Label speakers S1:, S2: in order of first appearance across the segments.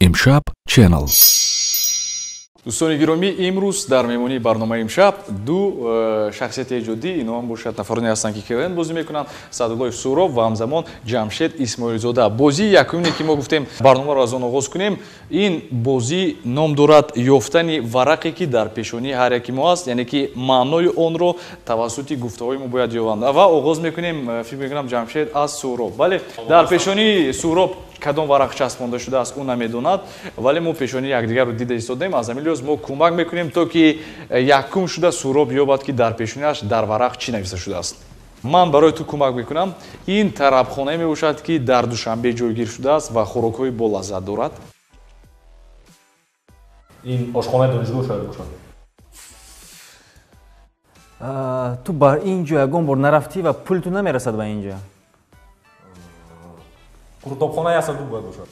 S1: Имшаб Channel.
S2: Дӯстони гиромӣ, имрӯз дар меҳмонии барномаи имшаб ду шахсияти эҷодӣ, инҳо ҳам бошад нафароне ҳастанд, ки КВН бозӣ мекунанд, Саъдуллоев Суҳроб ва ҳамзамон Ҷамшед Исмоилзода. Бозии якумине, ки мо гуфтем барномаро аз он оғоз кунем, ин бозӣ ном дорад ёфтани варақе, ки дар пешонии ҳар яки мо аст, яъне ки маънои онро тавассути гуфтаҳои мо бояд ёбанд. Ва оғоз мекунем, фикр мекунам, Ҷамшед, аз Суҳроб. Бале, дар пешонии Суҳроб кадом варақ часпонда шудааст, ӯ намедонад, вале мо пешонии якдигарро дида истодаем. Аз ҳамин лиҳоз мо кӯмак мекунем, то ки якум шуда Суҳроб ёбад, ки дар пешониаш дар варақ чӣ нависта шудааст. Ман барои ту кӯмак мекунам. Ин тарабхонае мебошад, ки дар Душанбе ҷойгир шудааст ва хӯрокҳои болаззат дорад.
S3: Ин ошхонаи донишгоҳ шояд бошад.
S4: Ту ба ин ҷо ягон бор нарафтӣ ва пули ту намерасад ба ин ҷо.
S3: Қуртобхонаи Асадук бояд бошад.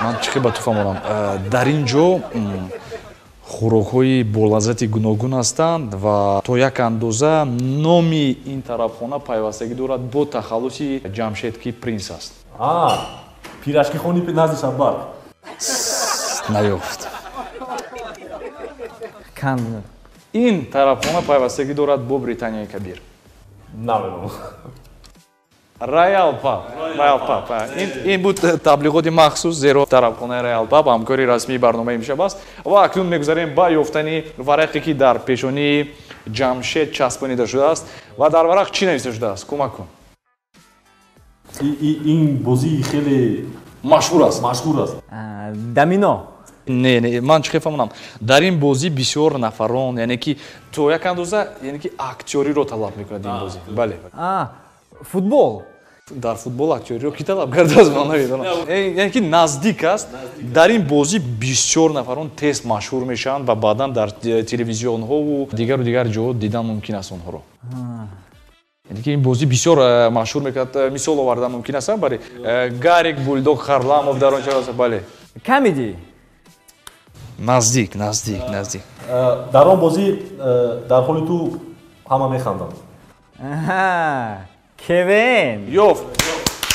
S2: Ман чӣ хел ба ту фаҳмонам? Дар ин ҷо хӯрокҳои болаззати гуногун ҳастанд ва то як андоза номи ин тарабхона пайвастагӣ дорад бо тахаллуси Ҷамшед, ки принс аст.
S3: Пирашкихони назди Шаббарг.
S2: Наёфт. Ин тарабхона пайвастагӣ дорад бо Британияи Кабир.
S3: Намедонам.
S2: Роял Паб. Роял Паб. Ин буд таблиғоти махсус, зеро тарабхонаи Роял Паб ҳамкори расмии барномаи имшаб аст. Ва акнун мегузарем ба ёфтани варақе, ки дар пешонии Ҷамшед часпонида шудааст. Ва дар варақ чӣ нависта шудааст? Кӯмак кун.
S3: Ин бозӣ хеле
S2: машҳур аст.
S3: Машҳур аст.
S4: Домино.
S2: Не, не, ман чӣ хел фаҳмонам? Дар ин бозӣ бисёр нафарон, яъне ки то як андоза, яъне ки актёриро талаб мекунад ин бозӣ. Бале.
S4: Футбол.
S2: Дар футбол актёриро ки талаб кардааст, ман намедонам. Яъне ки наздик аст. Дар ин бозӣ бисёр нафарон тез машҳур мешаванд ва баъдан дар телевизионҳову дигару дигар ҷоҳо дидан мумкин аст онҳоро. Яъне ки ин бозӣ бисёр машҳур мекунад. Мисол овардан мумкин аст, бале. Гарик Булдог Харламов дар он ҷо аст, бале.
S4: Камеди.
S2: Наздик, наздик, наздик.
S3: Дар он бозӣ дар ҳоли ту ҳама механданд.
S4: КВН.
S2: Ёфт.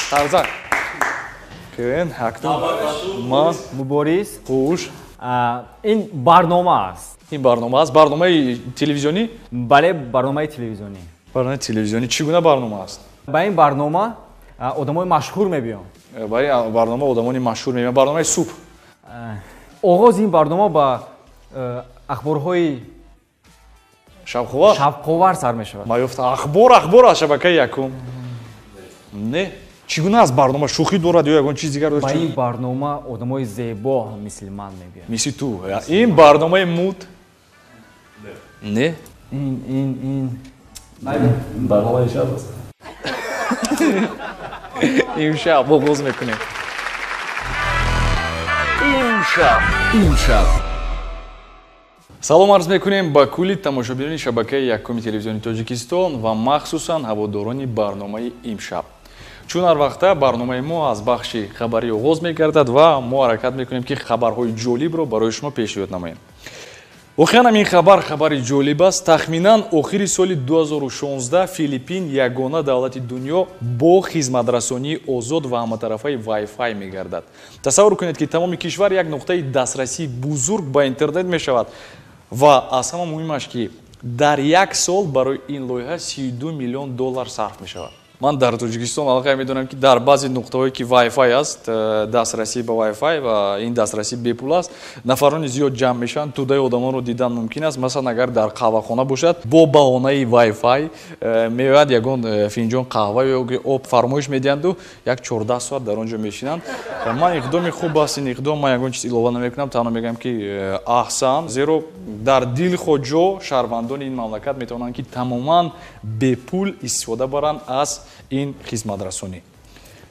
S2: Тарзак. КВН, акнун ман
S4: Мубориз.
S2: Хуш.
S4: Ин барнома аст.
S2: Ин барнома аст. Барномаи телевизионӣ?
S4: Бале, барномаи телевизионӣ.
S2: Барномаи телевизионӣ. Чӣ гуна барнома аст?
S4: Ба ин барнома одамои машҳур мебиёнд.
S2: Ба ин барнома одамони машҳур мебиёнд. Барномаи субҳ.
S4: Оғози ин барнома ба ахборҳои
S2: шавқовар?
S4: Шавқовар сар мешавад.
S2: Ма ёфта ахбор, ахбор аз шабакаи якум. Не. Чӣ гуна аст барнома? Шӯхӣ дорад ё ягон чиз дигар дорад?
S4: Ба ин барнома одамои зебо мисли ман мебиёнд.
S2: Мисли ту. Ин барномаи муд? Не.
S4: Ин
S3: барномаи имшаб аст.
S2: Имшаб оғоз мекунем.
S1: Имшаб. Имшаб.
S2: Салом арз мекунем ба кулли тамошобинони шабакаи якуми телевизиони Тоҷикистон ва махсусан ҳаводорони барномаи имшаб. Чун ҳар вақта барномаи мо аз бахши хабарӣ оғоз мегардад ва мо ҳаракат мекунем, ки хабарҳои ҷолибро барои шумо пешниҳод намоем. Воқеан ин хабар хабари ҷолиб аст. Тахминан охири соли 2016 Филиппин ягона давлати дунё бо хизматрасонии озод ва ҳаматарафаи Wi-Fi мегардад. Тасаввур кунед, ки тамоми кишвар як нуқтаи дастрасии бузург ба интернет мешавад ва аз ҳама муҳимаш, ки дар як сол барои ин лоиҳа 32 миллион доллар сарф мешавад. Ман дар Тоҷикистон аллакай медонам, ки дар баъзе нуқтаҳое, ки Wi-Fi аст, дастрасӣ ба Wi-Fi ва ин дастрасӣ бепул аст, нафарони зиёд ҷамъ мешаванд, тӯдаи одамонро дидан мумкин аст. Масалан, агар дар қаҳвахона бошад, бо баҳонаи Wi-Fi меояд, ягон финҷон қаҳва ё об фармоиш медиҳанду як 14 соат дар он ҷо мешинанд. Ман иқдоми хуб аст ин иқдом, ман ягон чиз илова намекунам, танҳо мегӯям, ки аҳсан, зеро дар дилхоҳ ҷо шаҳрвандони ин мамлакат метавонанд, ки тамоман бепул истифода баранд аз ин хизматрасонӣ.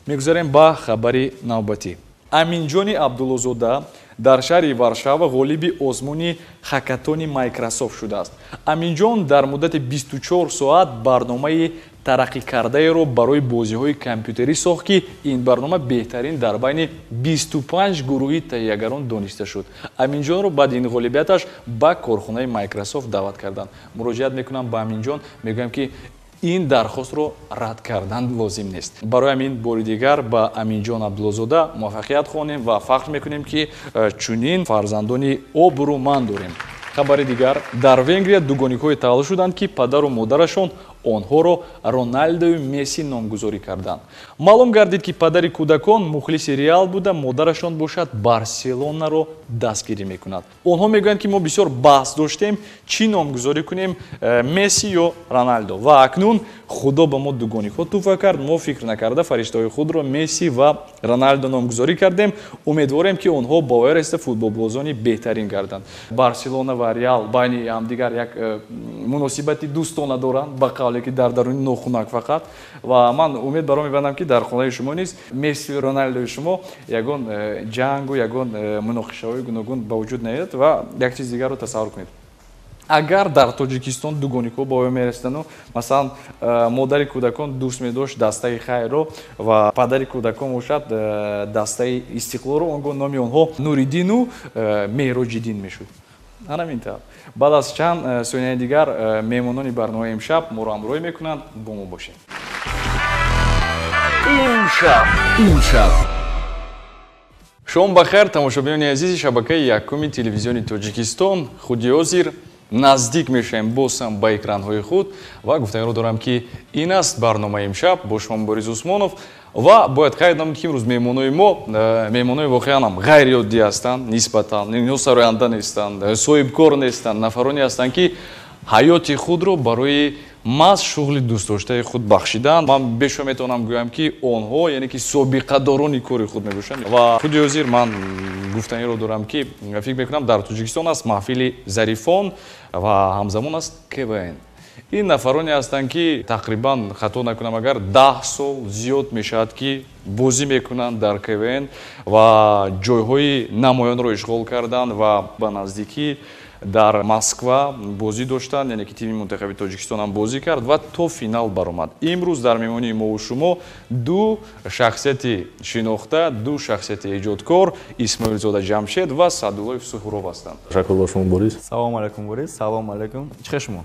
S2: Мегузарем ба хабари навбатӣ. Аминҷони Абдуллозода дар шаҳри Варшава ғолиби озмуни хакатони Майкрософт шудааст. Аминҷон дар муддати 24 соат барномаи тараққикардаеро барои бозиҳои компютерӣ сохт, ки ин барнома беҳтарин дар байни 25 гурӯҳи таҳиягарон дониста шуд. Аминҷонро баъди ин ғолибияташ ба корхонаи Майкрософт даъват карданд. Муроҷиат мекунам ба Аминҷон, мегӯям, ки Ин дархостро рад кардан лозим нест. Барои ҳамин бори дигар ба Аминҷон Абдуллозода муваффақият хонем ва фахр мекунем, ки чунин фарзандони обрӯманд дорем. Хабари дигар: дар Венгрия дугоникҳое таваллуд шуданд, ки падару модарашон онҳоро Роналдою Месси номгузорӣ карданд. Маълум гардид, ки падари кӯдакон мухлиси Реал буда, модарашон бошад Барселонаро дастгирӣ мекунад. Онҳо мегӯянд, ки мо бисёр баҳс доштем, чӣ номгузорӣ кунем, Месси ё Роналдо, ва акнун Худо ба мо дугоникҳо туҳфа кард. Мо фикр накарда фариштаҳои худро Месси ва Роналдо номгузорӣ кардем. Умедворем, ки онҳо ба воя расида футболбозони беҳтарин гарданд. Барселона ва Реал байни ҳамдигар як муносибати дӯстона доранд, ба қавле ки дар даруни нохунак фақат. Ва ман умед баро мебандам, ки дар хонаи шумо низ Месси ва Роналдои шумо ягон ҷангу ягон муноқишаҳои гуногун ба вуҷуд наояд. Ва як чиз дигарро тасаввур кунед: агар дар Тоҷикистон дугоникҳо ба оё мерасидану, масалан, модари кӯдакон дӯст медошт дастаи Хайрро ва падари кӯдакон бошад дастаи Истиқлолро, он гоҳ номи онҳо Нуриддину Меҳроҷиддин мешуд. Ҳамин тавр, баъд аз чанд сонияи дигар меҳмонони барномаи имшаб моро ҳамроҳӣ мекунанд. Бо мо бошед.
S1: Имшаб, имшаб.
S2: Шом ба хайр, тамошобинони азизи шабакаи якуми телевизиони Тоҷикистон. Худи ҳозир наздик мешавем боз ҳам ба экранҳои худ ва гуфтаниро дорам, ки ин аст барномаи имшаб, бо шумо Борис Усмонов. Ва бояд қайд намуд, ки имрӯз меҳмонои мо меҳмонои воқеан ҳам ғайриоддӣ ҳастанд. Нисбатан инҳо сароянда нестанд, соҳибкор нестанд, нафароне ҳастанд, ки ҳаёти худро барои маҳз шуғли дӯстдоштаи худ бахшиданд. Ман бешо метавонам гӯям, ки онҳо, яъне ки собиқадорони кори худ мебошанд. Ва худи ҳозир ман гуфтаниро дорам, ки фикр мекунам, дар Тоҷикистон аст маҳфили зарифон ва ҳамзамон аст КВН. Ин нафароне ҳастанд, ки тақрибан, хато накунам агар, 10 сол зиёд мешавад, ки бозӣ мекунанд дар КВН ва ҷойҳои намоёнро ишғол карданд ва ба наздикӣ дар Москва бозӣ доштанд, яъне ки тими мунтахаби Тоҷикистон ҳам бозӣ кард ва то финал баромад. Имрӯз дар меҳмонии мову шумо ду шахсияти шинохта, ду шахсияти эҷодкор: Исмоилзода Ҷамшед ва Саъдуллоев Суҳроб ҳастанд.
S3: Ташаккур ба шумо, Борис.
S4: Салому алайкум, Борис. Салому алайкум. Чӣ хел шумо?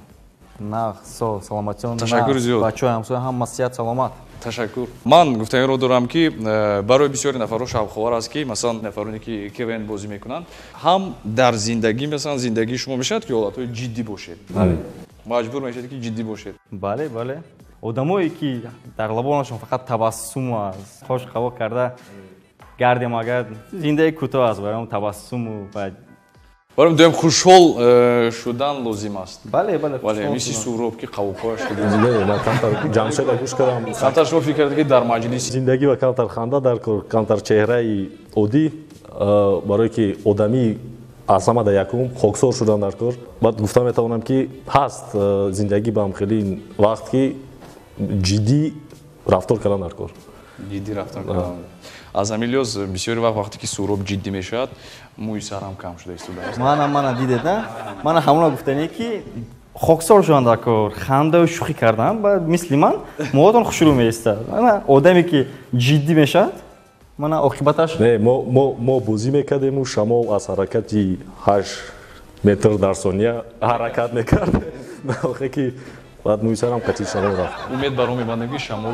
S4: Нағз, саломатиён?
S2: Ташаккур зиёд.
S4: Бачаҳои ҳамсоя ҳама сиҳат, саломат?
S2: Ташаккур. Ман гуфтаниро дорам, ки барои бисёри нафарҳо шавқовар аст, ки масалан нафароне, ки КВН бозӣ мекунанд, ҳам дар зиндагӣ, масалан, зиндагии шумо мешавад, ки ҳолатҳои ҷиддӣ бошед, маҷбур мешавед, ки ҷиддӣ бошед?
S4: Бале, бале. Одамое, ки дар лабонашон фақат табассум аст, хош қабул карда гардем, агар зиндагӣ кӯтоҳ аст, барои табассуму
S2: барои доим хушҳол шудан лозим аст.
S4: Бале, бале.
S2: Бале, мисли Суҳроб, ки қавқояш
S3: Не, ман камтар Ҷамшеда гӯш кардам.
S2: Камтар шумо фикр кардед, ки дар маҷлис
S3: Зиндагӣ ва камтар ханда дар кор, камтар чеҳраи оддӣ, барое ки одамӣ аз ҳама дар якум хоксор шудан дар кор. Баъд гуфта метавонам, ки ҳаст зиндагӣ ба ҳам хеле вақт, ки ҷиддӣ рафтор кардан дар кор.
S2: Ҷиддӣ рафтор кардан. Аз ҳамин лиҳоз бисёри вақт, вақте ки Суҳроб ҷиддӣ мешавад, мӯи сарам кам шуда истодааст.
S4: Мана дидед, на мана ҳамона гуфтане, ки хоксор шудан дар кор, хандаю шӯхӣ кардан, ба мисли ман муҳотон хушрӯ меистад. Мана одаме, ки ҷиддӣ мешавад, мана оқибаташ.
S3: Не, мо бозӣ мекардему, шамол аз ҳаракати 8 метр дар сония ҳаракат мекард, охе ки баъд мӯи сарам қатъи шамол рафт.
S2: Умед бар он мебандем, ки шамол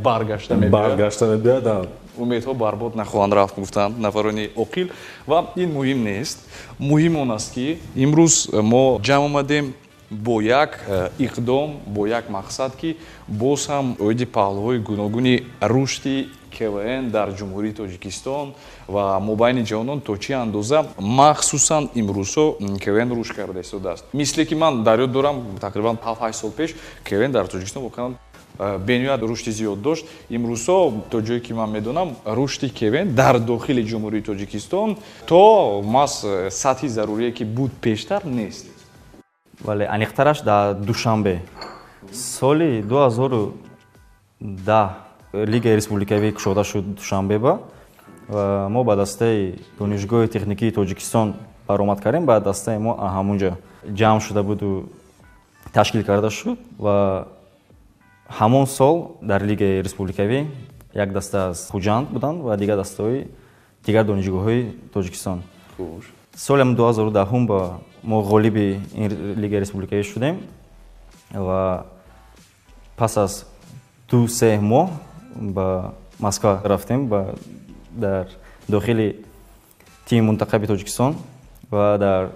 S2: баргашта мебиёяд.
S3: Баргашта мебиёяд.
S2: Умедҳо барбод нахоҳанд рафт, гуфтанд нафарони оқил. Ва ин муҳим нест, муҳим он аст, ки имрӯз мо ҷамъ омадем бо як иқдом, бо як мақсад, ки боз ҳам оиди паҳлӯҳои гуногуни рушди КВН дар Ҷумҳурии Тоҷикистон ва мобайни ҷавонон, то чӣ андоза махсусан имрӯзҳо КВН рушд карда истодааст. Мисле ки ман дар ёд дорам, тақрибан 7-8 сол пеш КВН дар Тоҷикистон воқеан бениҳоят рушди зиёд дошт. Имрӯзҳо, то ҷое ки ман медонам, рушди КВН дар дохили Ҷумҳурии Тоҷикистон то маҳз сатҳи зарурие, ки буд пештар, нест.
S4: Бале, аниқтараш дар Душанбе соли 2010 лигаи республикавӣ кушода шуд Душанбеба ва мо ба дастаи Донишгоҳи техникии Тоҷикистон баромад кардем. Ба дастаи мо ҳамунҷа ҷамъ шуда буду ташкил карда шуд ва ҳамон сол дар лигаи республикавӣ як даста аз Хуҷанд буданд ва дигар дастаҳои дигар донишгоҳҳои Тоҷикистон. Соли 2010 ба мо ғолиби ин лигаи республикавӣ шудем ва Пас аз 2-3 моҳ ба Москва рафтем, дар дохили тими мунтахаби Тоҷикистон ва дар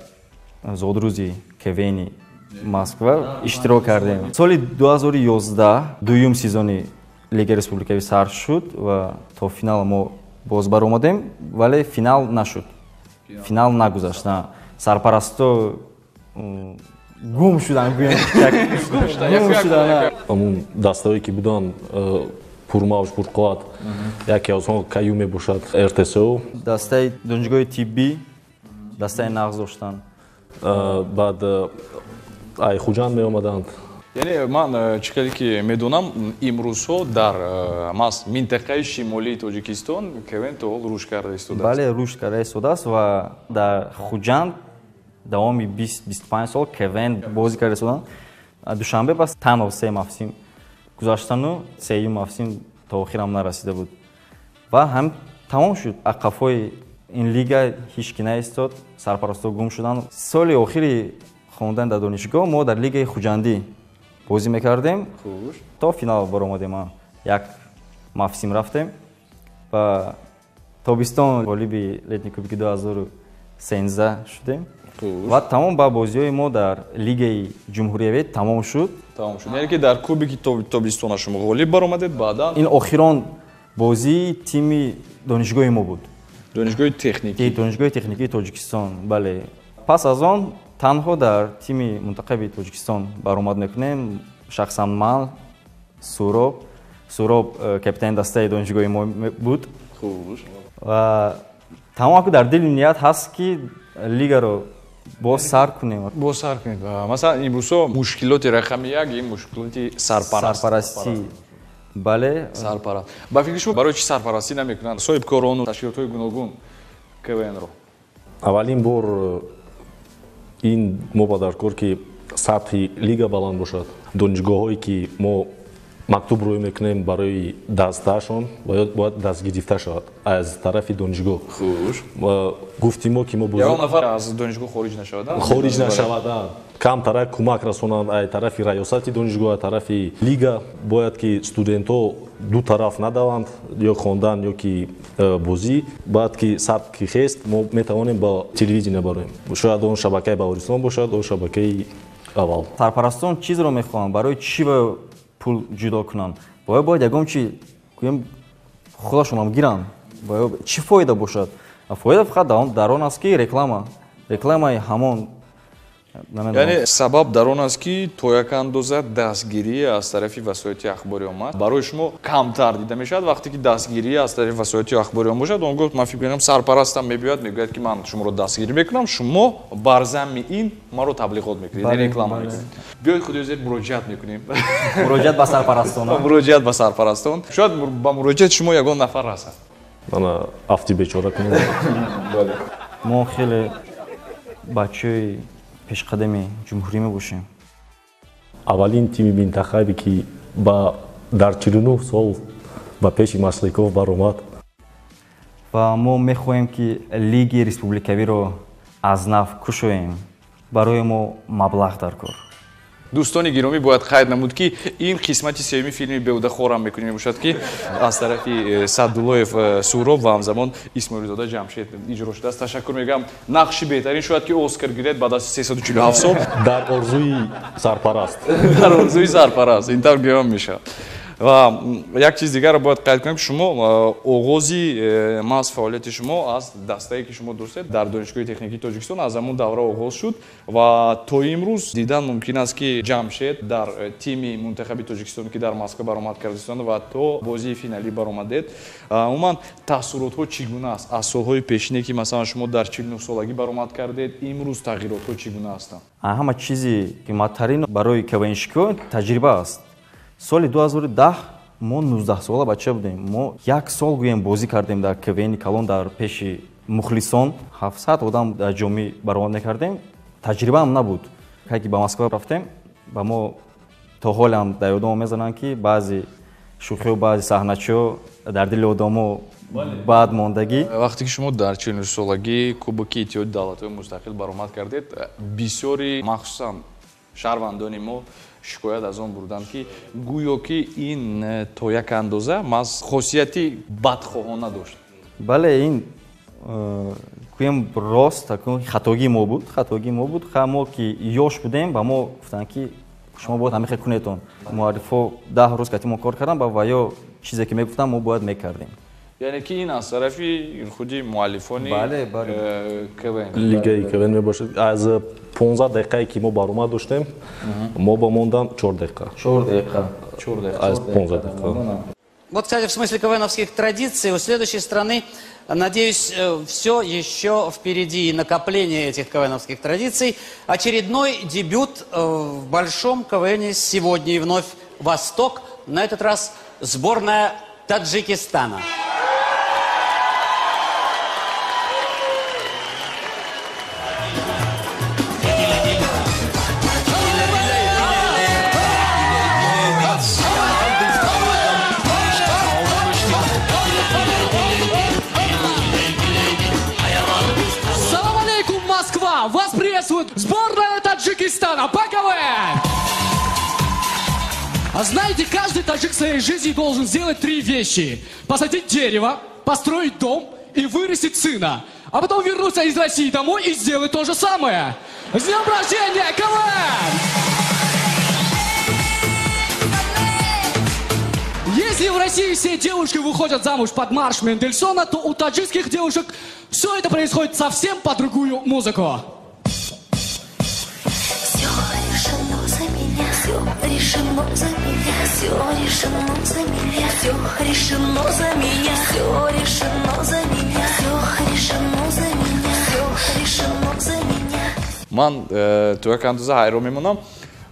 S4: зодрӯзи КВН Москва иштирок кардем. Соли 2011 дуюм сезони Лигаи республикавӣ сар шуд ва то финал мо боз баромадем, вале финал нашуд. Финал нагузашт. Сарпарасто гум шуданд, гӯям. Гум шуданд.
S3: Ҳамун дастаҳое ки буданд пурмавҷ, пурқувват, яке аз онҳо КЮ мебошад, РТСО.
S4: Дастаи донишгоҳи тиббӣ, дастаи нағз доштанд.
S3: Баъд ай Хуҷанд меомаданд.
S2: Яъне ман чӣ қадре ки медонам, имрӯзҳо дар минтақаи шимолии Тоҷикистон КВН то ҳол рушд карда истодааст.
S4: Бале, рушд карда истодааст ва дар Хуҷанд давоми 20-25 сол КВН бозӣ карда истоданд. Душанбе бас танҳо 3 мавсим гузаштану сеюм мавсим то охирам нарасида буд. Ва ҳам тамом шуд. Ақафҳои ин лига ҳеҷ ки наистод, сарпарастҳо гум шуданд. Соли охири хондан дар донишгоҳ мо дар лигаи Хуҷандӣ бозӣ мекардем. То финал баромадем, як мавсим рафтем ва тобистон ғолиби летний кубки 2013 шудем. Ва тамом ба бозиҳои мо дар лигаи ҷумҳуриявӣ тамом шуд.
S2: Тамом шуд. Яъне ки дар кубики тобистона шумо ғолиб баромадед, баъдан
S4: ин охирон бозии тими донишгоҳи мо буд.
S2: Донишгоҳи техникӣ.
S4: Донишгоҳи техникии Тоҷикистон, бале. Пас аз он танҳо дар тими мунтахаби Тоҷикистон баромад мекунем. Шахсан ман, Суроб, Суроб капитани дастаи донишгоҳи мо буд. Ва тамом дар дили ният ҳаст ки лигаро боз сар кунем.
S2: Боз сар кунед. Масалан, имрӯзҳо мушкилоти рақами як ин мушкилоти сарпараст.
S4: Сарпарастӣ. Бале.
S2: Сарпараст. Ба фикри шумо барои чӣ сарпарастӣ намекунанд соҳибкорону ташкилотҳои гуногун КВН-ро?
S3: Аввалин бор ин мо ба даркор ки сатҳи лига баланд бошад. Донишгоҳҳое ки мо мактуб рӯй мекунем барои дастаашон бояд дастгирифта шавад аз тарафи донишгоҳ.
S2: Хуш.
S3: Гуфтим мо ки мо
S2: ягон нафар аз донишгоҳ хориҷ нашавад,
S3: хориҷ нашавад, камтарак кӯмак расонанд аз тарафи раёсати донишгоҳ, аз тарафи лига. Бояд ки студентҳо ду тараф надаванд, ё хондан ё ки бозӣ. Бояд ки сатҳ ки хест, мо метавонем ба телевидения бароем. Шояд он шабакаи Баҳористон бошад, он шабакаи аввал.
S4: Сарпарастон чизро мехоҳанд, барои чӣ пул ҷудо кунанд? Бояд ягон чи гӯем худашонам гиранд. Бояд чӣ фоида бошад? Фоида фақат дар он аст ки реклама, рекламаи ҳамон.
S2: Яъне сабаб дар он аст ки то як андоза дастгирӣ аз тарафи васоити ахбори омма барои шумо камтар дида мешавад. Вақте ки дастгирӣ аз тарафи васоити ахбори омма бошад, он гоҳ ман фикр мекунам сарпарастам мебиёяд, мегӯяд ки ман шуморо дастгирӣ мекунам, шумо бар замми ин маро таблиғот мекунед, реклама мекунед. Биёед худи зер муроҷиат мекунем.
S4: Муроҷиат ба сарпарастон.
S2: Муроҷиат ба сарпарастон. Шояд ба муроҷиати шумо ягон нафар расад.
S3: Мана афти бечора кунем.
S4: Мо хеле бачаҳои пешқадами ҷумҳурӣ мебошем.
S3: Аввалин тими минтақаве ки дар 49 сол ба пеши Масликов баромад.
S4: Ва мо мехоҳем ки лиги республикавиро аз нав кушоем. Барои мо маблағ даркор.
S2: Дӯстони гиромӣ, бояд қайд намуд ки ин қисмати сеюми филми Беҳудахорам мекунем мебошад ки аз тарафи Саъдуллоев Суроб ва ҳамзамон Исмоилзода Ҷамшед иҷро шудааст. Ташаккур мегӯям. Нақши беҳтарин шояд ки Оскар гиред баъд аз 347 сол.
S3: Дар орзуи сарпараст.
S2: Дар орзуи сарпараст. Ин тавр гӯям мешавад. Ва як чиз дигарро бояд қайд кунем ки шумо оғози маҳз фаъолияти шумо аз дастае ки шумо доштед дар Донишгоҳи техникии Тоҷикистон аз ҳамон давра оғоз шуд ва то имрӯз дидан мумкин аст ки Ҷамшед дар тими мунтахаби Тоҷикистон ки дар Москва баромад кардистон ва то бозии финалӣ баромадед. Умуман таассуротҳо чӣ гуна аст аз солҳои пешине ки масалан шумо дар 49 солагӣ баромад кардед, имрӯз тағйиротҳо чӣ гуна ҳастанд?
S4: Ҳама чизи қиматтарин барои КВНщикҳо таҷриба аст. Соли 2010 мо 19 сола бача будем. Мо як сол гӯем бозӣ кардем дар КВН калон дар пеши мухлисон. 700 одам дар ҷомӣ баромад мекардем. Таҷрибаам набуд. Кай ки ба Москва рафтем, ба мо то ҳолам дар ёдомо мезананд ки баъзе шӯхиҳо, баъзе саҳначиҳо дар дили одамо баъд мондагӣ.
S2: Вақте ки шумо дар 49 солагӣ Кубоки Иттиҳоди Давлатҳои Мустақил баромад кардед, бисёри махсусан шаҳрвандони мо Шикоят аз он бурданд, ки гӯё ки ин то як андоза маҳз хосияти бадхоҳона дошт.
S4: Бале, ин гӯем рост, хатогии мо буд, хатогии мо буд. Мо ки ёш будем, ба мо гуфтанд, ки шумо бояд ҳамин хел кунедон. Муаррифҳо 10 рӯз кати мо кор карданд ва ё чизе ки мегуфтанд, мо бояд мекардем.
S2: Яъне ки ин аз тарафи худи муаллифони КВН.
S3: Лигаи КВН мебошад. Аз 15 дақиқае ки мо баромад доштем, мо ба мондан 4 дақиқа.
S4: 4 дақиқа.
S2: 4 дақиқа.
S3: Аз 15 дақиқа.
S5: Вот, кстати, в смысле КВНовских традиций у следующей страны, надеюсь, все еще впереди и накопление этих КВНовских традиций. Очередной дебют в большом КВНе сегодня и вновь Восток, на этот раз сборная Таджикистана.
S6: Вас приветствует сборная Таджикистана по КВН! А знаете, каждый таджик в своей жизни должен сделать 3 вещи. Посадить дерево, построить дом и вырастить сына. А потом вернуться из России домой и сделать то же самое. С днем рождения, КВН! Если в России все девушки выходят замуж под марш Мендельсона, то у таджикских девушек все это происходит совсем по другую музыку.
S7: Все решено за меня, все решено за меня, все решено за меня, все решено за меня, все решено за меня, все решено за меня, все решено за меня.
S2: Ман то як андоза ҳайрон мемонам.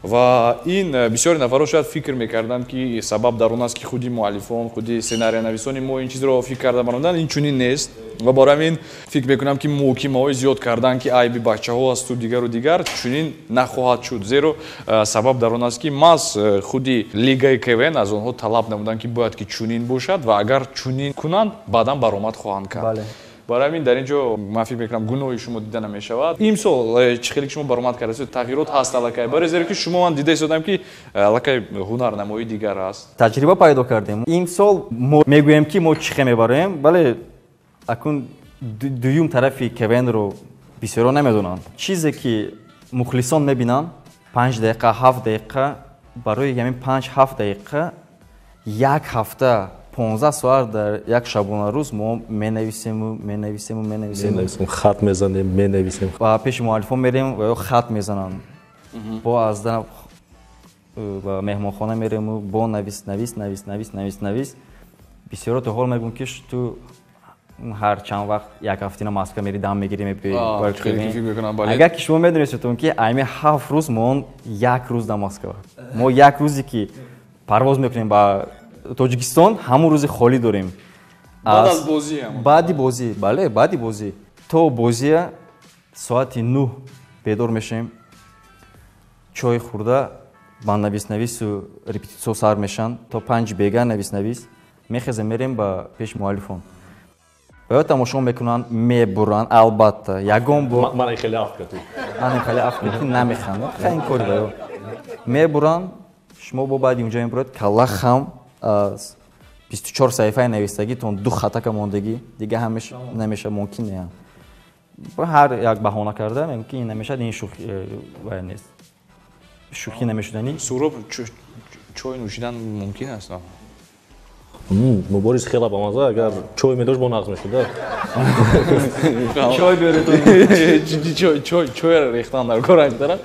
S2: Ва ин бисёри нафарҳо шояд фикр мекарданд, ки сабаб дар он аст, ки худи муаллифон, худи сценариянависони мо ин чизро фикр карда баромаданд. Ин чунин нест. Ва барои ҳамин фикр мекунам, ки муҳокимаҳои зиёд карданд, ки айби бачаҳо асту дигару дигар, чунин нахоҳад шуд. Зеро сабаб дар он аст, ки маҳз худи лигаи КВН аз онҳо талаб намуданд, ки бояд ки чунин бошад ва агар чунин кунанд, баъдан баромад хоҳанд кард. Барои ҳамин дар ин ҷо ман фикр мекунам, гуноҳи шумо дида намешавад. Имсол чӣ хеле ки шумо баромад кардаед, тағйирот ҳаст аллакай. Барои зеро ки шумо ман дида истодам, ки аллакай ҳунарнамоии дигар аст.
S4: Таҷриба пайдо кардем. Имсол мо мегӯем, ки мо чӣ хел мебароем, вале акун дуюм тарафи КВН-ро бисёро намедонанд. Чизе ки мухлисон мебинанд, 5 дақиқа, 7 дақиқа, барои ҳамин 5-7 дақиқа як ҳафта 15 соат дар як шабонарӯз мо менависему, менависему, менависем.
S3: Хат мезанем, менависем.
S4: Ва пеши муаллифон мерем ва ё хат мезананд. Бо аз ба меҳмонхона мерему, бо навис, навис, навис, навис, навис, навис. Бисёро то ҳол мегӯм, ки ту ҳар чанд вақт як ҳафтина Москва мери, дам мегирӣ, мебиёӣ. Агар ки шумо медонистед, ки айми 7 рӯз мо як рӯз дар Москва. Мо як рӯзе ки парвоз мекунем ба Тоҷикистон, ҳамон рӯзи холӣ дорем.
S2: Баъд аз бозӣ ҳам.
S4: Баъди бозӣ, бале, баъди бозӣ. То бозия соати 9 бедор мешавем, чой хӯрда, ба нависнавису репетитсиё сар мешаванд, то 5 бега нависнавис, мехезем, мерем ба пеши муаллифон. Ва ё тамошо мекунанд, мебуранд, албатта, ягон бор.
S3: Ман хеле афт кардам.
S4: Ман хеле афт кардам, намехандам. Хеле кори ба ё. Мебуранд, шумо бо баъди унҷа мебуред, калла хам аз 24 саҳифаи навистагитон 2 хатака мондагӣ, дига ҳамеш намеша, мумкин не. Ҳар як баҳона карда мегӯм, ки ин намешад, ин шӯхӣ вай нест. Шӯхӣ намешуданӣ.
S2: Суроб, чой нӯшидан мумкин аст?
S3: Мубориз хеле бамаза, агар чой медошт, бо нағз мешуд.
S4: Чой биёред.
S2: Чой рехтан дар кор ин тараф.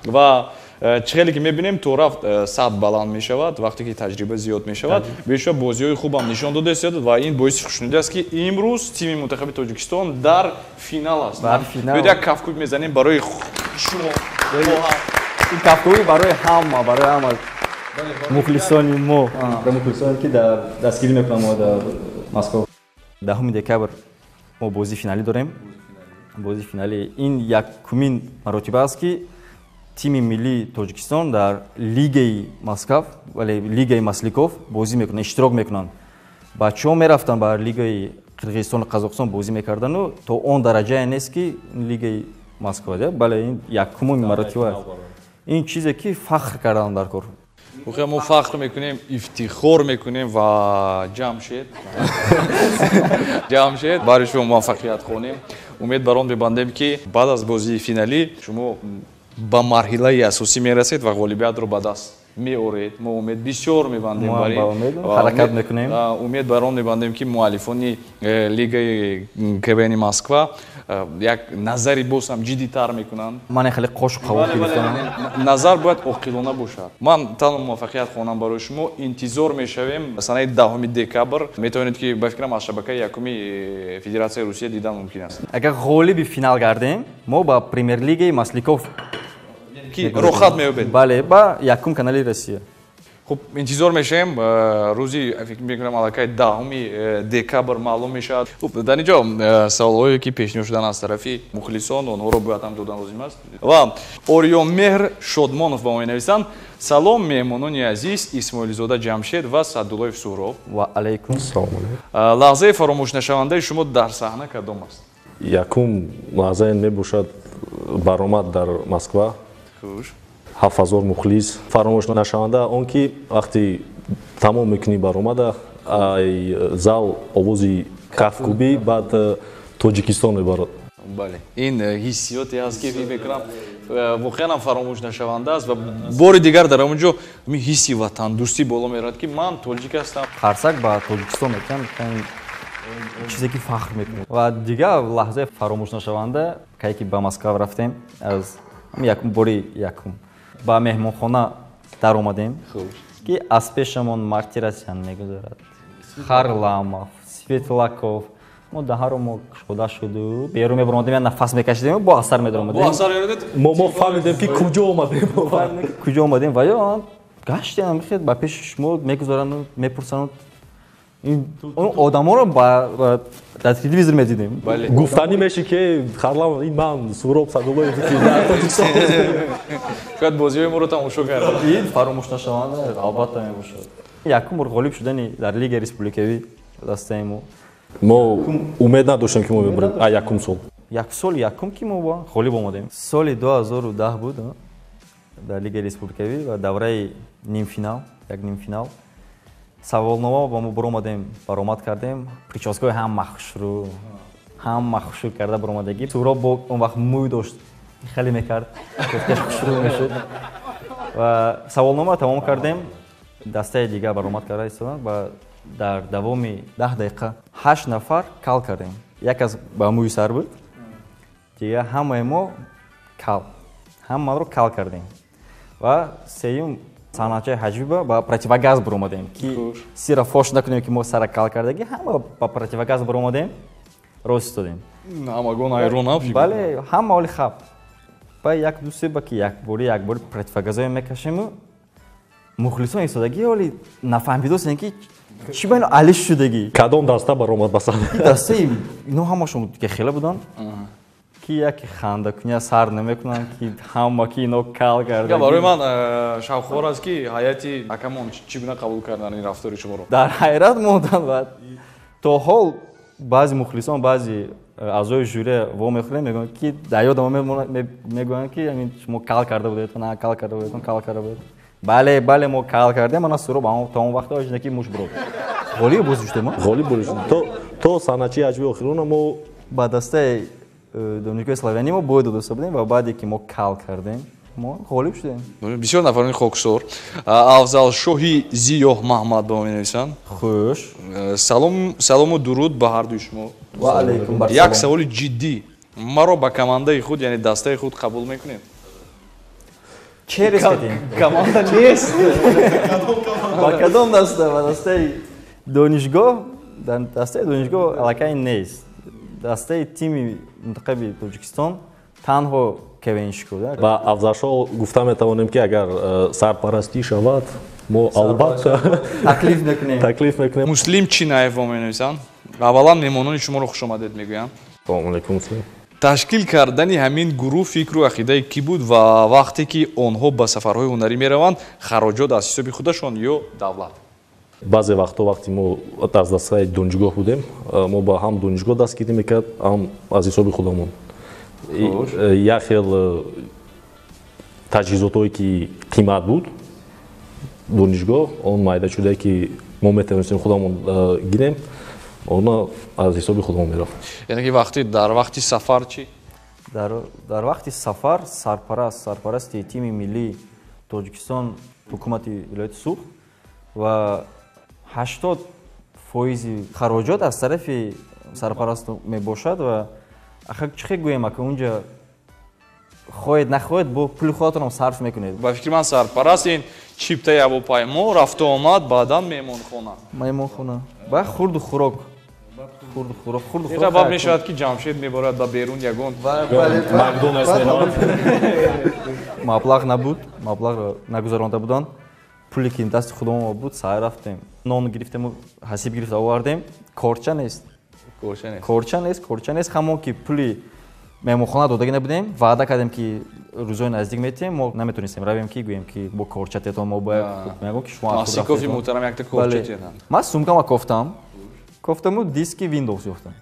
S2: Ва чӣ хеле ки мебинем, то рафт сатҳ баланд мешавад, вақте ки таҷриба зиёд мешавад, бешубҳа бозиҳои хубам нишон дода истодад ва ин боиси хушнудӣ аст, ки имрӯз тими мунтахаби Тоҷикистон дар финал аст. Биёед як кафкӯб мезанем барои шумо.
S4: Ин кафкӯбӣ барои ҳама, барои ҳама мухлисони мо, мухлисоне ки дар дастгирӣ мекунанд мо дар Москва. 10 декабр мо бозии финалӣ дорем. Бозии финалӣ ин якумин маротиба аст, ки тими миллии Тоҷикистон дар лигаи Москва, вале лигаи Масликов бозӣ мекунанд, иштирок мекунанд. Бачаҳо мерафтанд ба лигаи Қирғизистону Қазоқистон бозӣ мекардану то он дараҷае нест, ки лигаи Москва, бале, ин якумин маротиба аст. Ин чизе ки фахр кардан дар кор.
S2: Воқеан мо фахр мекунем, ифтихор мекунем ва Ҷамшед. Ҷамшед, барои шумо муваффақият хонем. Умед бар он мебандем, ки баъд аз бозии финалӣ шумо ба марҳилаи асосӣ мерасед ва ғолибиятро ба даст меоред. Мо умед бисёр мебандем
S4: Мо
S2: бар ин.
S4: ба умед ҳаракат мекунем.
S2: Умед бар он мебандем, ки муаллифони лигаи КВНи Москва як назари боз ҳам ҷиддитар мекунанд.
S4: Ман хеле қошуқ қабул гирифтам.
S2: Назар бояд оқилона бошад. Ман танҳо муваффақият хонам барои шумо. Интизор мешавем санаи 10 декабр. Метавонед, ки ба фикрам, аз шабакаи якуми Федератсияи Русия дидан мумкин аст.
S4: Агар ғолиби финал гардем, мо ба премер-лигаи Масликов
S2: ки роҳхат меёбед.
S4: Бале, ба якум канали Россия.
S2: Хуб, интизор мешавем рӯзи, фикр мекунам, аллакай 10 декабр маълум мешавад. Хуб, дар ин ҷо саволҳое, ки пешниҳод шудан аз тарафи мухлисон, онҳоро бояд ҳам додан лозим аст. Ва Ориёмеҳр Шодмонов ба мо менависанд: салом, меҳмонони азиз Исмоилзода Ҷамшед ва Садуллоев Суҳроб.
S4: Ва алайкум.
S3: Салом алейкум.
S2: Лаҳзаи фаромӯшнашавандаи шумо дар саҳна кадом аст?
S3: Якум лаҳзае мебошад баромад дар Москва.
S2: Хуш.
S3: 7000 мухлис. Фаромӯш нашаванда он ки вақти тамом мекунӣ баромада, ай зал овози кафкӯбӣ, баъд Тоҷикистон мебарад.
S2: Бале, ин ҳиссиёте ҳаст, ки фикр мекунам, воқеан ҳам фаромӯш нашаванда аст ва бори дигар дар он ҷо ҳамин ҳисси ватандӯстӣ боло меравад, ки ман тоҷик ҳастам.
S4: Қарсак ба Тоҷикистон мекунам, чизе ки фахр мекунем. Ва дигар лаҳзаи фаромӯшнашаванда, кае ки ба Москва рафтем, аз якум бори якум ба меҳмонхона даромадем, ки аз пешамон Мартиросян мегузарад, Харламов, Светлаков. Мо даҳаро мо кушода шуду берун мебаромадем, як нафас мекашидем, бо асар медаромадем.
S2: Бо асар меомадед?
S3: Мо фаҳмидем, ки куҷо омадем.
S4: Куҷо омадем. Ва ё гаштем, хел ба пеши шумо мегузаранду мепурсанд. Он одаморо дар телевизор медидем.
S3: Гуфтанӣ меши, ки Харламов ин ман Суҳроб Садуллоев, ки дар Тоҷикистон.
S2: Шояд бозиҳои моро тамошо карда.
S4: Ин фаромӯшнашаванда албатта мебошад. Якум бор ғолиб шудани дар лигаи республикавӣ дастаи мо.
S3: Мо умед надоштем, ки мо мебарем а якум сол.
S4: Як соли якум, ки мо бо ғолиб омадем, соли 2010 буд, дар лигаи республикавӣ ва давраи нимфинал, як нимфинал саволнома ба мо баромадем, баромад кардем. Прическаҳои ҳама хушрӯ, ҳама хушрӯ карда баромадагӣ. Суҳроб бо он вақт мӯй дошт, хеле мекард, кофташ хушрӯ мешуд. Ва саволнома тамом кардем, дастаи дигар баромад карда истоданд ва дар давоми 10 дақиқа ҳашт нафар кал кардем. Як аз ба мӯи сар буд, дигар ҳамаи мо кал, ҳамаро кал кардем. Ва сеюм санъатчаи ҳаҷвиба ба противогаз баромадем, ки сира фош накунем, ки мо сара кал кардагӣ. Ҳама ба противогаз баромадем, рост истодем.
S2: Ҳамагон ҳайронам.
S4: Бале, ҳама оли хаб ба як ду се ба ки якбори якбори противогазое мекашему, мухлисон истодагӣ оли нафаҳмидосем, ки чӣ ба ино алиш шудагӣ.
S3: Кадом даста баромад ба саҳна?
S4: Дастаи ино ҳамашон хела буданд, ки яке хандакуня сар намекунанд, ки ҳама ки ино кал карда.
S2: Барои ман шавқовар аст, ки ҳайати ҳакамон чӣ гуна қабул карданд ин рафтори шуморо.
S4: Дар ҳайрат монданд ва то ҳол баъзе мухлисон, баъзе аъзои жюри во мехӯрем, мегӯянд, ки дар ёдам мегӯянд, ки ҳамин шумо кал карда будед, на кал карда будед, кал карда будед. Бале, бале, мо кал кардем. Мана Суроб то он вақт оҷина, ки муш бурод. Ғолиб бозӣ шудем.
S3: Ғолиб бозӣ шудем то санъатчии ҳаҷви охирона мо.
S4: Ба дастаи донишгоҳи славянӣ мо бой додоста будем ва баъде ки мо кал кардем, мо ғолиб шудем.
S2: Бисёр нафарони хоксор. Афзалшоҳи Зиёҳ Маҳмад ба мо менависанд.
S4: Хуш.
S2: Салом, салому дуруд ба ҳардуи шумо.
S4: Ва алайкум.
S2: Як саволи ҷиддӣ: маро ба командаи худ, яъне дастаи худ, қабул мекунед?
S4: Через кардем.
S2: Команда нест.
S4: Ба кадом даста? Ба дастаи донишгоҳ? Дастаи донишгоҳ аллакай нест. Дастаи тими мунтахаби Тоҷикистон танҳо КВНщикҳо.
S3: Ба Афзалшоҳ гуфта метавонем, ки агар сарпарастӣ шавад, мо албатта
S4: таклиф мекунем.
S3: Таклиф мекунем.
S2: Муслим Чинаев во менависанд: аввалан меҳмонони шуморо хушомадед мегӯям.
S3: Салому алайкум, Муслим.
S2: Ташкил кардани ҳамин гурӯҳ фикру ақидаи кӣ буд ва вақте ки онҳо ба сафарҳои ҳунарӣ мераванд, хароҷот аз ҳисоби худашон ё давлат?
S3: Баъзе вақтҳо, вақти мо аз дастаи донишгоҳ будем, мо ба ҳам донишгоҳ дастгирӣ мекард, ҳам аз ҳисоби худамон. Як хел Таҷҳизотҳое ки қимат буд, донишгоҳ он майдачудае ки мо метавонистем худамон гирем, она аз ҳисоби худамон мерафт.
S2: Яъне ки вақти дар вақти сафар чӣ?
S4: Дар вақти сафар сарпарасти тими миллии Тоҷикистон ҳукумати вилояти Суғд ва 80% хароҷот аз тарафи сарпараст мебошад ва аха чӣ хел гӯем, ака унҷа хоҳед нахоҳед бо пули худатонам сарф мекунед.
S2: Ба фикри ман сарпараст ин чиптаи ҳавопаймо, рафту омад, баъдан меҳмонхона.
S4: Меҳмонхона. Ба хурду хӯрок. Хурду хӯрок, хурду хӯрок.
S2: Сабаб мешавад ки Ҷамшед мебарад ба берун ягон
S3: Макдоналдс меравад.
S4: Маблағ набуд, маблағро нагузаронда буданд. Пуле ки дасти худамон буд, саҳар рафтем. Нон гирифтему ҳасиб гирифта овардем. Корча нест. Корча нест, корча нест. Ҳамон ки пули меҳмонхона додагӣ набудем, ваъда кардем ки рӯзҳои наздик метиҳем, мо наметонистем равем ки гӯем ки бо корча тетон мо бояд мегӯем ки шумо
S2: Масикови муҳтарам якта корча тетан.
S4: Ман сумкама кофтам. Кофтаму диски Windows ёфтам.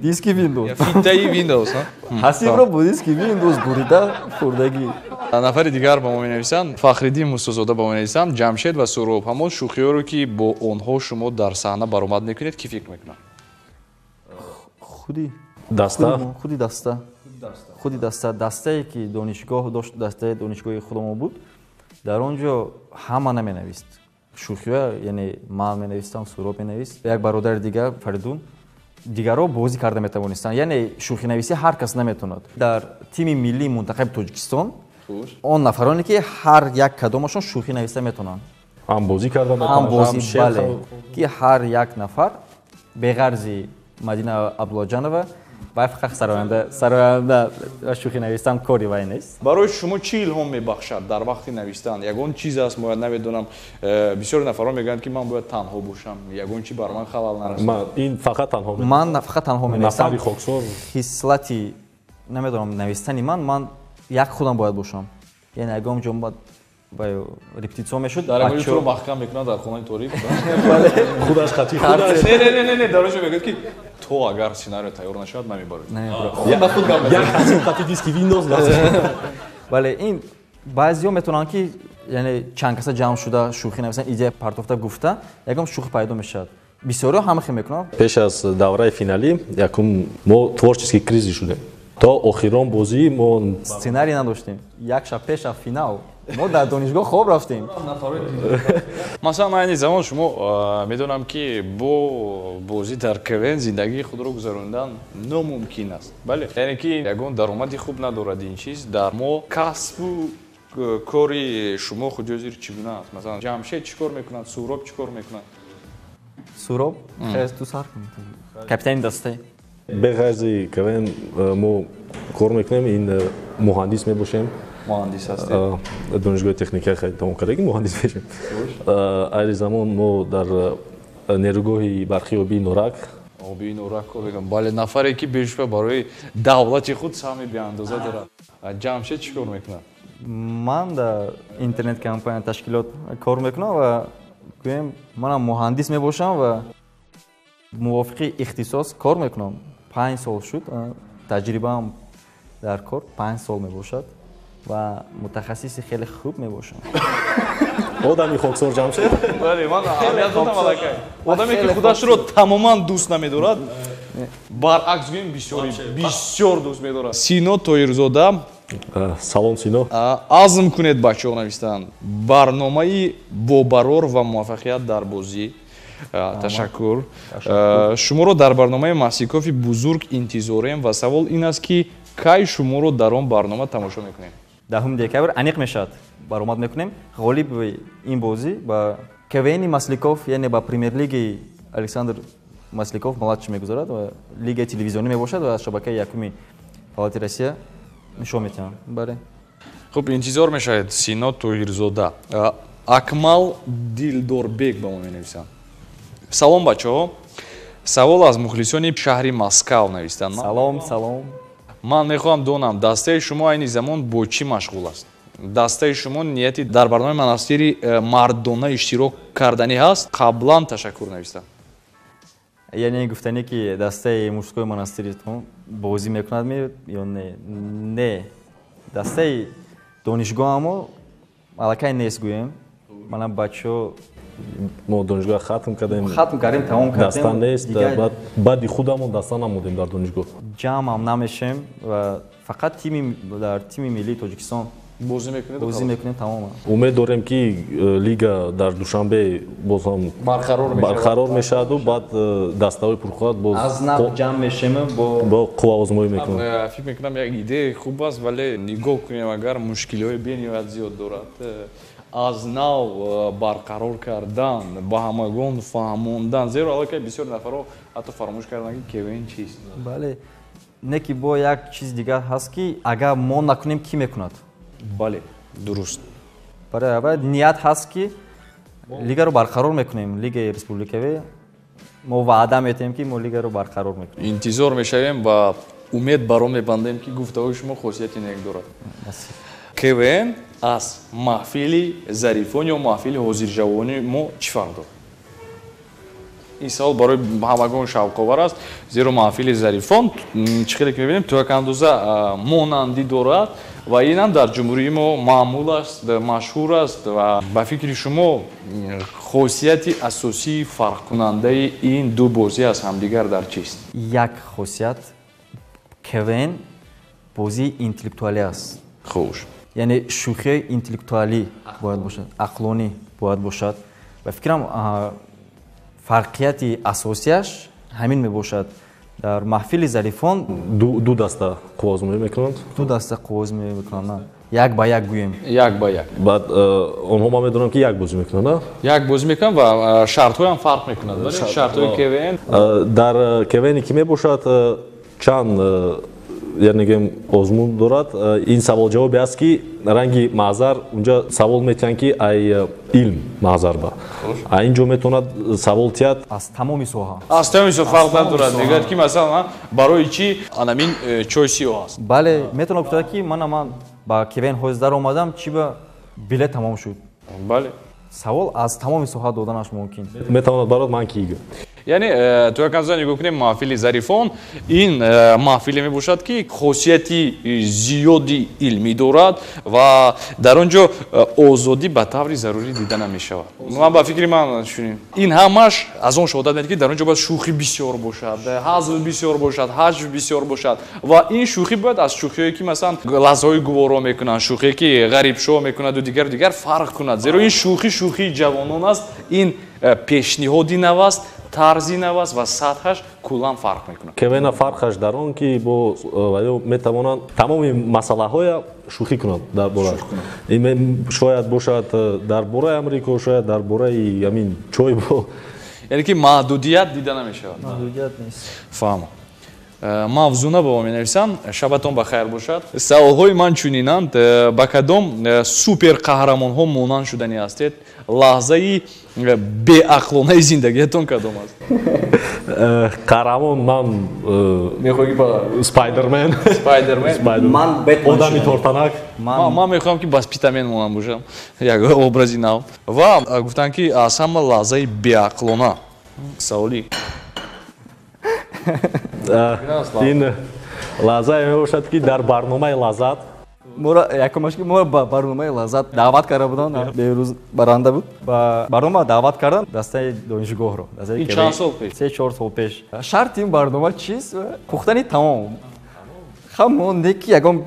S4: Диски Windows.
S2: Фитаи Windows, ҳа?
S4: Ҳасибро бо диски Windows бурида хӯрдагӣ.
S2: Нафари дигар ба мо менависанд, Фахриддин Мустозода ба мо менависанд, Ҷамшед ва Суҳроб, ҳамон шӯхиҳоро ки бо онҳо шумо дар саҳна баромад мекунед, кӣ фикр мекунад?
S4: Худи
S3: даста.
S4: Худи даста. Худи даста. Дастае ки донишгоҳ дошт, дастаи донишгоҳи худамон буд, дар он ҷо ҳама наменавист. Шӯхиҳо, яъне ман менавистам, Суҳроб менавист, як бародари дигар Фаридун, дигарро бозӣ карда метавонистанд. Яъне шӯхинависӣ ҳар кас наметавонад. Дар тими миллии мунтахаби Тоҷикистон он нафароне ки ҳар як кадомашон шӯхӣ нависта метавонанд.
S3: Ҳам бозӣ карда метавонанд,
S4: ҳам бозӣ, бале, ки ҳар як нафар беғарзи Мадина Абдуллоҷанова вай фақат сароянда ва шӯхӣ навистан кори вай нест.
S2: Барои шумо чӣ илҳом мебахшад дар вақти навистан? Ягон чиз аст, бояд намедонам, бисёр нафарон мегӯянд ки ман бояд танҳо бошам, ягон чи бар ман халал нарасад.
S3: Ман ин фақат танҳо менависам.
S4: Ман фақат танҳо менависам.
S3: Нафари хоксор.
S4: Хислати намедонам навистани ман як худам бояд бошам. Яъне ягон ҷо бояд репетитсия мешуд.
S2: Дар ягон ҷо маҳкам мекунанд дар хонаи торик.
S3: Худаш хати худаш.
S2: Не, не, не, не, дар он ҷо мегӯяд ки то агар сценарио тайёр нашавад намебарад.
S4: Худ ба худ гап мезанад.
S3: Як ҳасиб хати диски Windows.
S4: Бале, ин баъзеҳо метавонанд ки яъне чанд каса ҷамъ шуда шӯхӣ нависанд, идея партофта гуфта, ягон шӯхӣ пайдо мешавад. Бисёриҳо ҳама хел мекунанд.
S3: Пеш аз давраи финалӣ якум мо творческий кризис шудем. То охирон бозӣ мо
S4: сценарий надоштем. Як шаб пеш аз финал мо дар донишгоҳ хоб рафтем.
S2: Масалан, айни замон шумо медонам ки бо бозӣ дар КВН зиндагии худро гузарондан номумкин аст. Бале, яъне ки ягон даромади хуб надорад ин чиз. Дар мо касбу кори шумо худи чӣ гуна аст? Масалан, Ҷамшед чӣ кор мекунад, Суҳроб чӣ кор мекунад?
S4: Суҳроб хез ту сар кун. Капитани дастаи.
S3: Беғайзи КВН мо кор мекунем, ин муҳандис мебошем.
S2: Муҳандис ҳастед?
S3: Донишгоҳи техника хеле тамом кардаги муҳандис мешем. Айни замон мо дар нерӯгоҳи барқи обии Норак.
S2: Обии Норак кор мекунам. Бале, нафаре ки бешубҳа барои давлати худ саҳми беандоза дорад. Ҷамшед чӣ кор мекунад?
S4: Ман дар интернет компания ташкилот кор мекунам ва гӯем манам муҳандис мебошам ва мувофиқи ихтисос кор мекунам. 5 сол шуд, таҷрибаам дар кор 5 сол мебошад ва мутахассиси хеле хуб мебошам.
S3: Одами хоксор Ҷамшед?
S2: Бале, ман аҳамият додам аллакай. Одаме ки худашро тамоман дӯст намедорад, баръакс гӯем бисёр дӯст медорад. Сино Тоирзода.
S3: Салом Сино.
S2: Азм кунед бачаҳо навистанд. Барномаи бобарор ва муваффақият дар бозӣ. Ташаккур. Шуморо дар барномаи Масикови бузург интизорем ва савол ин аст ки кай шуморо дар он барнома тамошо мекунем?
S4: 10 декабр аниқ мешавад. Баромад мекунем. Ғолиби ин бозӣ ба КВН Масликов, яъне ба премьер-лигаи Александр Масликов младший мегузарад ва лигаи телевизионӣ мебошад ва шабакаи якуми Палати Россия нишон медиҳанд. Бале.
S2: Хуб, интизор мешавед Сино Тоҳирзода. Акмал Дилдорбек ба мо менависанд. Салом бачаҳо. Савол аз мухлисони шаҳри Москав навистанд.
S4: Салом, салом.
S2: Ман мехоҳам донам, дастаи шумо айни замон бо чӣ машғул аст? Дастаи шумо нияти дар барномаи монастири мардона иштирок карданӣ ҳаст? Қаблан ташаккур навистам.
S4: Яъне гуфтанӣ ки дастаи мужской монастиритон бозӣ мекунад ё не? Не. Дастаи Донишгоҳамо аллакай нест гӯем. Мана бачаҳо
S3: мо донишгоҳ хатм кардем.
S4: Хатм кардем, тамом кардем.
S3: Даста нест, баъди худамон даста намудем дар донишгоҳ.
S4: Ҷамъам намешем ва фақат дар тими миллии Тоҷикистон
S2: бозӣ мекунем,
S4: бозӣ мекунем тамоман.
S3: Умед дорем, ки лига дар Душанбе боз ҳам барқарор мешаваду баъд дастаҳои пурқувват боз
S4: аз нав ҷамъ мешем,
S3: бо қувваозмоӣ мекунем.
S2: Фикр мекунам, як идеяи хуб аст, вале нигоҳ кунем, агар мушкилиҳои бениҳоят зиёд дорад. Аз нав барқарор кардан, ба ҳамагон фаҳмондан, зеро аллакай бисёр нафарҳо ҳатто фаромӯш карданд, ки КВН чист.
S4: Бале, не ки бо як чиз дигар ҳаст, ки агар мо накунем, кӣ мекунад?
S2: Бале, дуруст.
S4: Барои аввал ният ҳаст, ки лигаро барқарор мекунем, лигаи республикавӣ. Мо ваъда метиҳем, ки мо лигаро барқарор мекунем.
S2: Интизор мешавем ва умед бар он мебандем, ки гуфтаҳои шумо хосияти нек дорад. КВН аз маҳфили зарифон ё маҳфили ҳозирҷавонии мо чӣ фарқ дорад? Ин савол барои ҳамагон шавқовар аст, зеро маҳфили зарифон, чӣ хеле ки мебинем, то як андоза монандӣ дорад ва ин ҳам дар ҷумҳурии мо маъмул аст, машҳур аст. Ва ба фикри шумо, хосияти асосии фарқкунандаи ин ду бозӣ аз ҳамдигар дар чист?
S4: Як хосият: КВН бозии интеллектуалӣ аст.
S2: Хуш.
S4: Яъне шӯхиҳои интеллектуалӣ бояд бошад, ақлонӣ бояд бошад. Ба фикрам, фарқияти асосияш ҳамин мебошад. Дар маҳфили зарифон
S3: ду даста қувваозмоӣ мекунанд.
S4: Ду даста қувваозмоӣ мекунанд, як ба як гӯем.
S2: Як ба як.
S3: Баъд онҳо, ман медонам, ки як бозӣ мекунанд.
S2: Як бозӣ мекунанд ва шартҳоям фарқ мекунад. Шартҳои КВН.
S3: Дар КВНе ки мебошад, чанд, яъне гӯем, озмун дорад. Ин саволҷавобе аст, ки ранги маъзар унҷа савол метиҳанд, ки ай илм маъзар ба а ин ҷо метавонад савол тиҳад.
S4: Аз тамоми соҳа.
S2: Аз тамоми соҳа, фарқ надорад. Мегӯяд, ки масалан, барои чӣ анамин чой сиёҳ аст?
S4: Бале, метавонад гуфта, ки мана ман ба КВН ҳозир даромадам, чӣ ба билет тамом шуд.
S2: Бале.
S4: Савол аз тамоми соҳа доданаш мумкин.
S3: Метавонад барод ман ки гӯ.
S2: Яъне то як андоза нигоҳ кунем, маҳфили зарифон ин маҳфиле мебошад, ки хосияти зиёди илмӣ дорад ва дар он ҷо озодӣ ба таври зарурӣ дида намешавад. Ман ба фикри ман чунин. Ин ҳамаш аз он шоҳодат медиҳад, ки дар он ҷо бояд шӯхӣ бисёр бошад, ҳазл бисёр бошад, ҳаҷв бисёр бошад ва ин шӯхӣ бояд аз шӯхиҳое, ки масалан лаҳзаҳои гуворо мекунанд, шӯхие, ки ғарибшоҳ мекунаду дигар дигар, фарқ кунад, зеро ин шӯхӣ шӯхии ҷавонон аст, ин пешниҳоди нав аст, тарзи нав аст ва сатҳаш куллан фарқ мекунад.
S3: КВН фарқаш дар он, ки бо метавонанд тамоми масъалаҳоя шӯхӣ кунанд дар борааш. Шояд бошад дар бораи Амрико, шояд дар бораи ҳамин чой бо
S2: Яъне ки маҳдудият дида намешавад.
S4: Маҳдудият нест.
S2: Фаҳмам. Мавзуна ба мо менависанд: шабатон ба хайр бошад, саволҳои ман чунинанд: ба кадом суперқаҳрамонҳо монанд шудани ҳастед? Лаҳзаи беақлонаи зиндагиятон кадом аст?
S3: Қаҳрамон ман
S2: мехоҳӣ ба
S3: Спайдермен.
S2: Спайдермен.
S4: Ман Бэтмен.
S3: Одами тортанак.
S2: Ман мехоҳам, ки ба Спитамен монанд бошам, як образи нав. Ва гуфтанд, ки аз ҳама лаҳзаи беақлона саволи.
S3: Ин лаҳзае мебошад, ки дар барномаи Лаззат
S4: моро якумаш, ки моро ба барномаи Лаззат даъват карда буданд. Беҳрӯз баранда буд. Ба барнома даъват кардан дастаи донишгоҳро.
S2: Ин чанд сол пеш?
S4: 3-4 сол пеш. Шарти ин барнома чист? Пухтани таом. Ҳамон не, ки ягон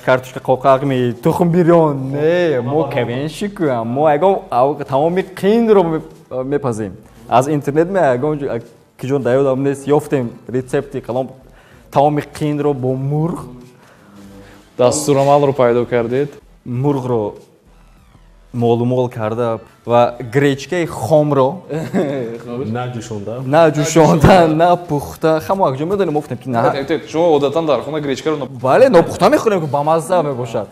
S4: картошка қоқақми, тухм бирён, не, мо КВНщик ам, мо ягон таоми қиинро мепазем. Аз интернет ме ягон ки ҷон да ёдам нест, ёфтем рецепти калом таоми қиинро бо мурғ.
S2: Дастурамалро пайдо кардед.
S4: Мурғро молумол карда ва гречкаи хомро
S3: наҷӯшонда.
S4: Наҷӯшонда, на пухта, ҳамо якҷо медонем, мо гуфтем, ки на.
S2: Шумо одатан дар хона гречкаро
S4: Бале, нопухта мехӯрем, ки бамазза мебошад.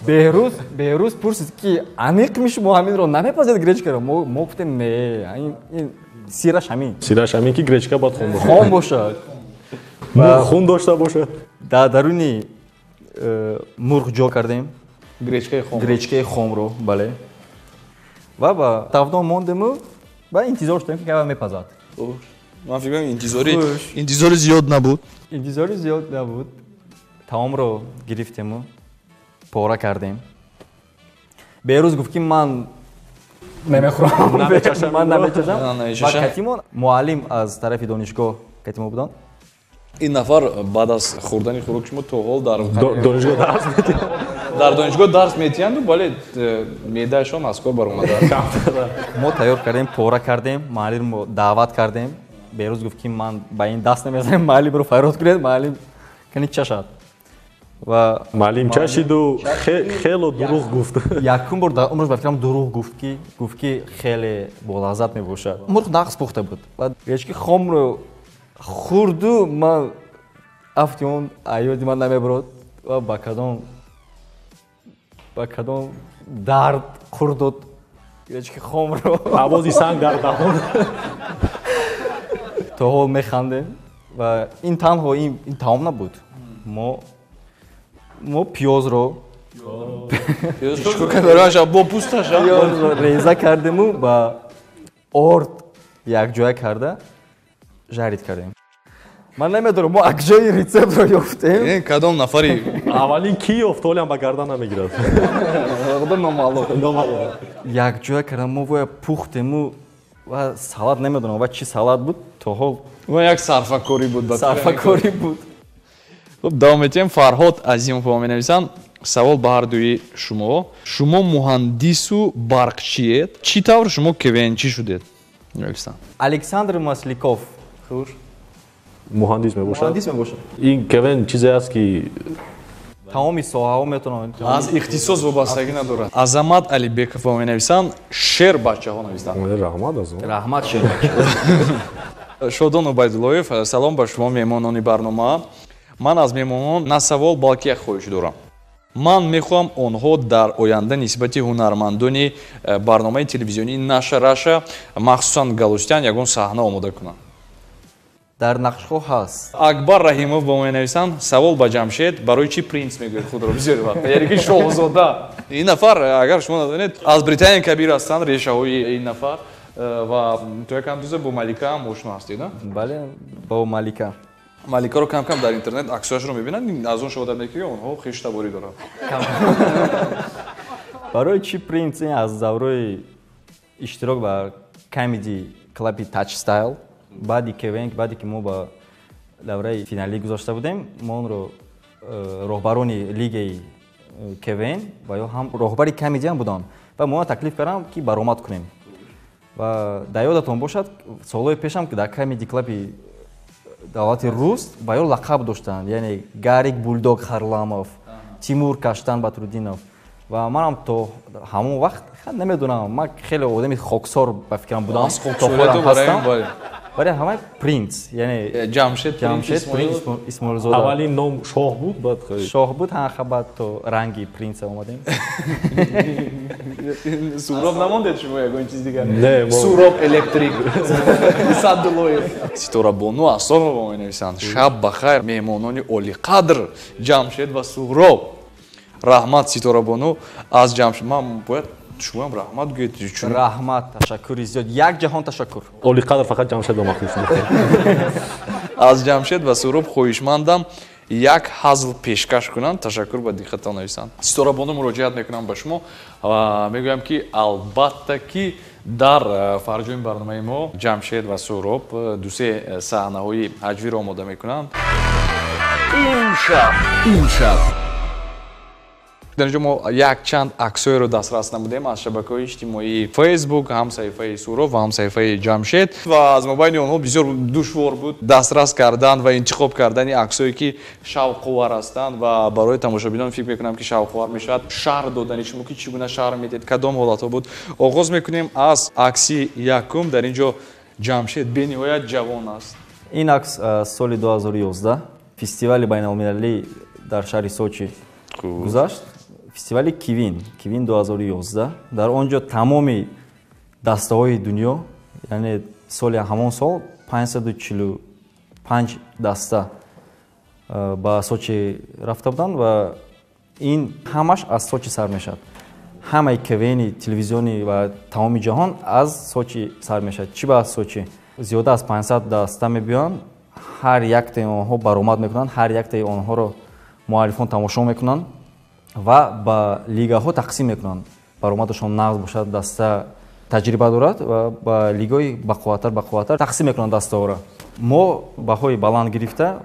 S4: Беҳрӯз пурсид, ки аниқ ми шумо ҳаминро намепазед, гречкаро? Мо гуфтем, не, ин сираш ҳамин.
S3: Сираш ҳамин, ки гречка бояд хом бошад.
S4: Хом бошад.
S3: Мурғ хун дошта бошад.
S4: Дар даруни мурғ ҷо кардем
S2: гречкаи хом.
S4: Гречкаи хомро, бале, ва ба тавдон мондему ва интизор шудем, ки кава мепазад.
S2: Ман фикр мекунам, интизори зиёд набуд.
S4: Интизори зиёд набуд. Таомро гирифтему пора кардем. Беҳрӯз гуфт, ки ман намехӯрам, ман намечашам. Ва катимон муаллим аз тарафи донишгоҳ катимо буданд.
S2: Ин нафар баъд аз хӯрдани хӯрок шумо то ҳол дар
S3: донишгоҳ дарс медиҳанд.
S2: Дар донишгоҳ дарс медиҳанду, бале, меъдаашон аз кор баромадааст.
S4: Мо тайёр кардем, пора кардем, муаллимро даъват кардем. Беҳрӯз гуфт, ки ман ба ин даст намезанам, муаллимро фарёд кунед, муаллим кани чашад. Ва
S3: муаллим чашиду хело дурӯғ гуфт.
S4: Якум бор дар умраш ба фикрам дурӯғ гуфт, ки хеле болаззат мебошад. Мурғ нағз пухта буд. Баъд гӯяш, ки хомро хӯрду, ман афти он аёди ман намебурод ва ба кадом дард хӯрд дод гӯяш, ки хомро.
S3: Овози санг дар даҳон.
S4: То ҳол механдем. Ва ин танҳо ин таом набуд. Мо пиёзро
S2: бо пӯсташ
S4: реза кардему, ба орд якҷоя карда жарид кардем. Ман намедонам, мо акҷои рецептро ёфтем.
S2: Кадом нафари
S3: аввалин ки ёфт, ҳолиам ба гардан намегирад.
S2: Номаълум.
S4: Якҷоя кардам, мо бояд пухтему ва салат, намедонам ва чӣ салат буд, то ҳол
S2: як сарфакорӣ буд.
S4: Сарфакорӣ буд.
S2: Хуб, давом метиҳем. Фарҳод Азимов ба менависанд: савол ба ҳар дуи шумо. Шумо муҳандису барқчиед, чӣ тавр шумо КВНчӣ шудед? Нависанд
S4: Александр Масликов.
S2: Хуш.
S3: Муҳандис мебошад.
S4: Муҳандис мебошад.
S3: Ин КВН чизе аст, ки
S4: тамоми соҳаҳо метавонанд.
S2: Аз ихтисос вобастагӣ надорад. Азамат Алибеков ба менависанд: шер бачаҳо нависанд.
S3: Раҳмат, Азамат.
S4: Раҳмат, шер бачаҳо.
S2: Шодон Убайдуллоев: салом ба шумо, меҳмонони барнома. Ман аз меҳмонон на савол, балки як хоҳиш дорам. Ман мехоҳам онҳо дар оянда нисбати ҳунармандони барномаи телевизионии Наша Раша, махсусан Галустян, ягон саҳна омода кунанд.
S4: Дар нақшҳо ҳаст.
S2: Акбар Раҳимов ба мо менависанд: савол ба Ҷамшед, барои чӣ принс мегӯяд худро бисёри вақт, яъне ки шоҳзода? Ин нафар, агар шумо надонед, аз Британияи Кабир ҳастанд решаҳои ин нафар ва то як андоза бо Малика ҳам ошно ҳастед?
S4: Бале, бо Малика.
S2: Маликаро кам кам дар интернет аксҳояшро мебинанд, аз он шаҳодат мекунад, ки онҳо хештаборӣ доранд.
S4: Барои чӣ принс? Аз давраи иштирок ба Comedy Club Touch Style, баъди КВН, баъде ки мо ба давраи финалӣ гузошта будем, мо онро роҳбарони лигаи КВН ва ё ҳам роҳбари Comedy ҳам буданд ва мо таклиф кардам, ки баромад кунем. Ва дар ёдатон бошад, солҳои пешам дар Comedy Club давлати рус ба ё лақаб доштанд, яъне Гарик Булдог Харламов, Тимур Каштан Батрудинов. Ва манам то ҳамон вақт намедонам, ман хеле одами хоксор ба фикрам будам, ҳастам. Барои ҳамаи принс, яъне
S2: Ҷамшед.
S4: Ҷамшед принс Исмоилзода.
S3: Аввалин ном шоҳ буд, баъд
S4: шоҳ буд, ҳа, баъд то ранги принса омадем.
S2: Суроб намондед шумо, ягон чиз дигар?
S3: Не.
S2: Суроб электрик Саддулоев. Ситорабону Асонова менависанд: шаб ба хайр, меҳмонони олиқадр Ҷамшед ва Суҳроб. Раҳмат, Ситорабону. Аз Ҷамшед ман бояд шумоам раҳмат гӯед, чун
S4: Раҳмат, ташаккури зиёд, як ҷаҳон ташаккур.
S3: Олиқадр фақат Ҷамшед ба махсус.
S2: Аз Ҷамшед ва Суҳроб хоҳишмандам, як ҳазл пешкаш кунанд. Ташаккур ба диққатон, нависанд Ситорабону. Муроҷиат мекунам ба шумо ва мегӯям, ки албатта ки дар фарҷоми барномаи мо Ҷамшед ва Суҳроб дусе саҳнаҳои ҳаҷвиро омода мекунанд.
S1: Имшаб, имшаб.
S2: Дар инҷо мо якчанд аксҳоеро дастрас намудем аз шабакаҳои иҷтимоии Фейсбук, ҳам саҳифаи Суҳроб ва ҳам саҳифаи Ҷамшед, ва аз мобайни онҳо бисёр душвор буд дастрас кардан ва интихоб кардани аксҳое, ки шавқовар ҳастанд ва барои тамошобинон фикр мекунам, ки шавқовар мешавад шарҳ додани шумо, ки чӣ гуна шарҳ медиҳед, кадом ҳолатҳо буд. Оғоз мекунем аз акси якум. Дар ин ҷо Ҷамшед бениҳоят ҷавон аст.
S4: Ин акс соли 2011 фестивали байналмилалӣ дар шаҳри Сочи гузашт, фестивали КВН, КВН 2011. Дар он ҷо тамоми дастаҳои дунё, яъне соли ҳамон сол 545 даста ба Сочи рафта буданд ва ин ҳамаш аз Сочи сар мешавад. Ҳамаи КВНи телевизиони ва тамоми ҷаҳон аз Сочи сар мешавад. Чӣ ба Сочи? Зиёда аз 500 даста мебиёянд, ҳар яктаи онҳо баромад мекунанд, ҳар яктаи онҳоро муаллифон тамошо мекунанд. Ва ба лигаҳо тақсим мекунанд. Баромадашон нағз бошад, даста таҷриба дорад ва ба лигаҳои бақувваттар бақувваттар тақсим мекунанд дастаҳоро. Мо баҳои баланд гирифта,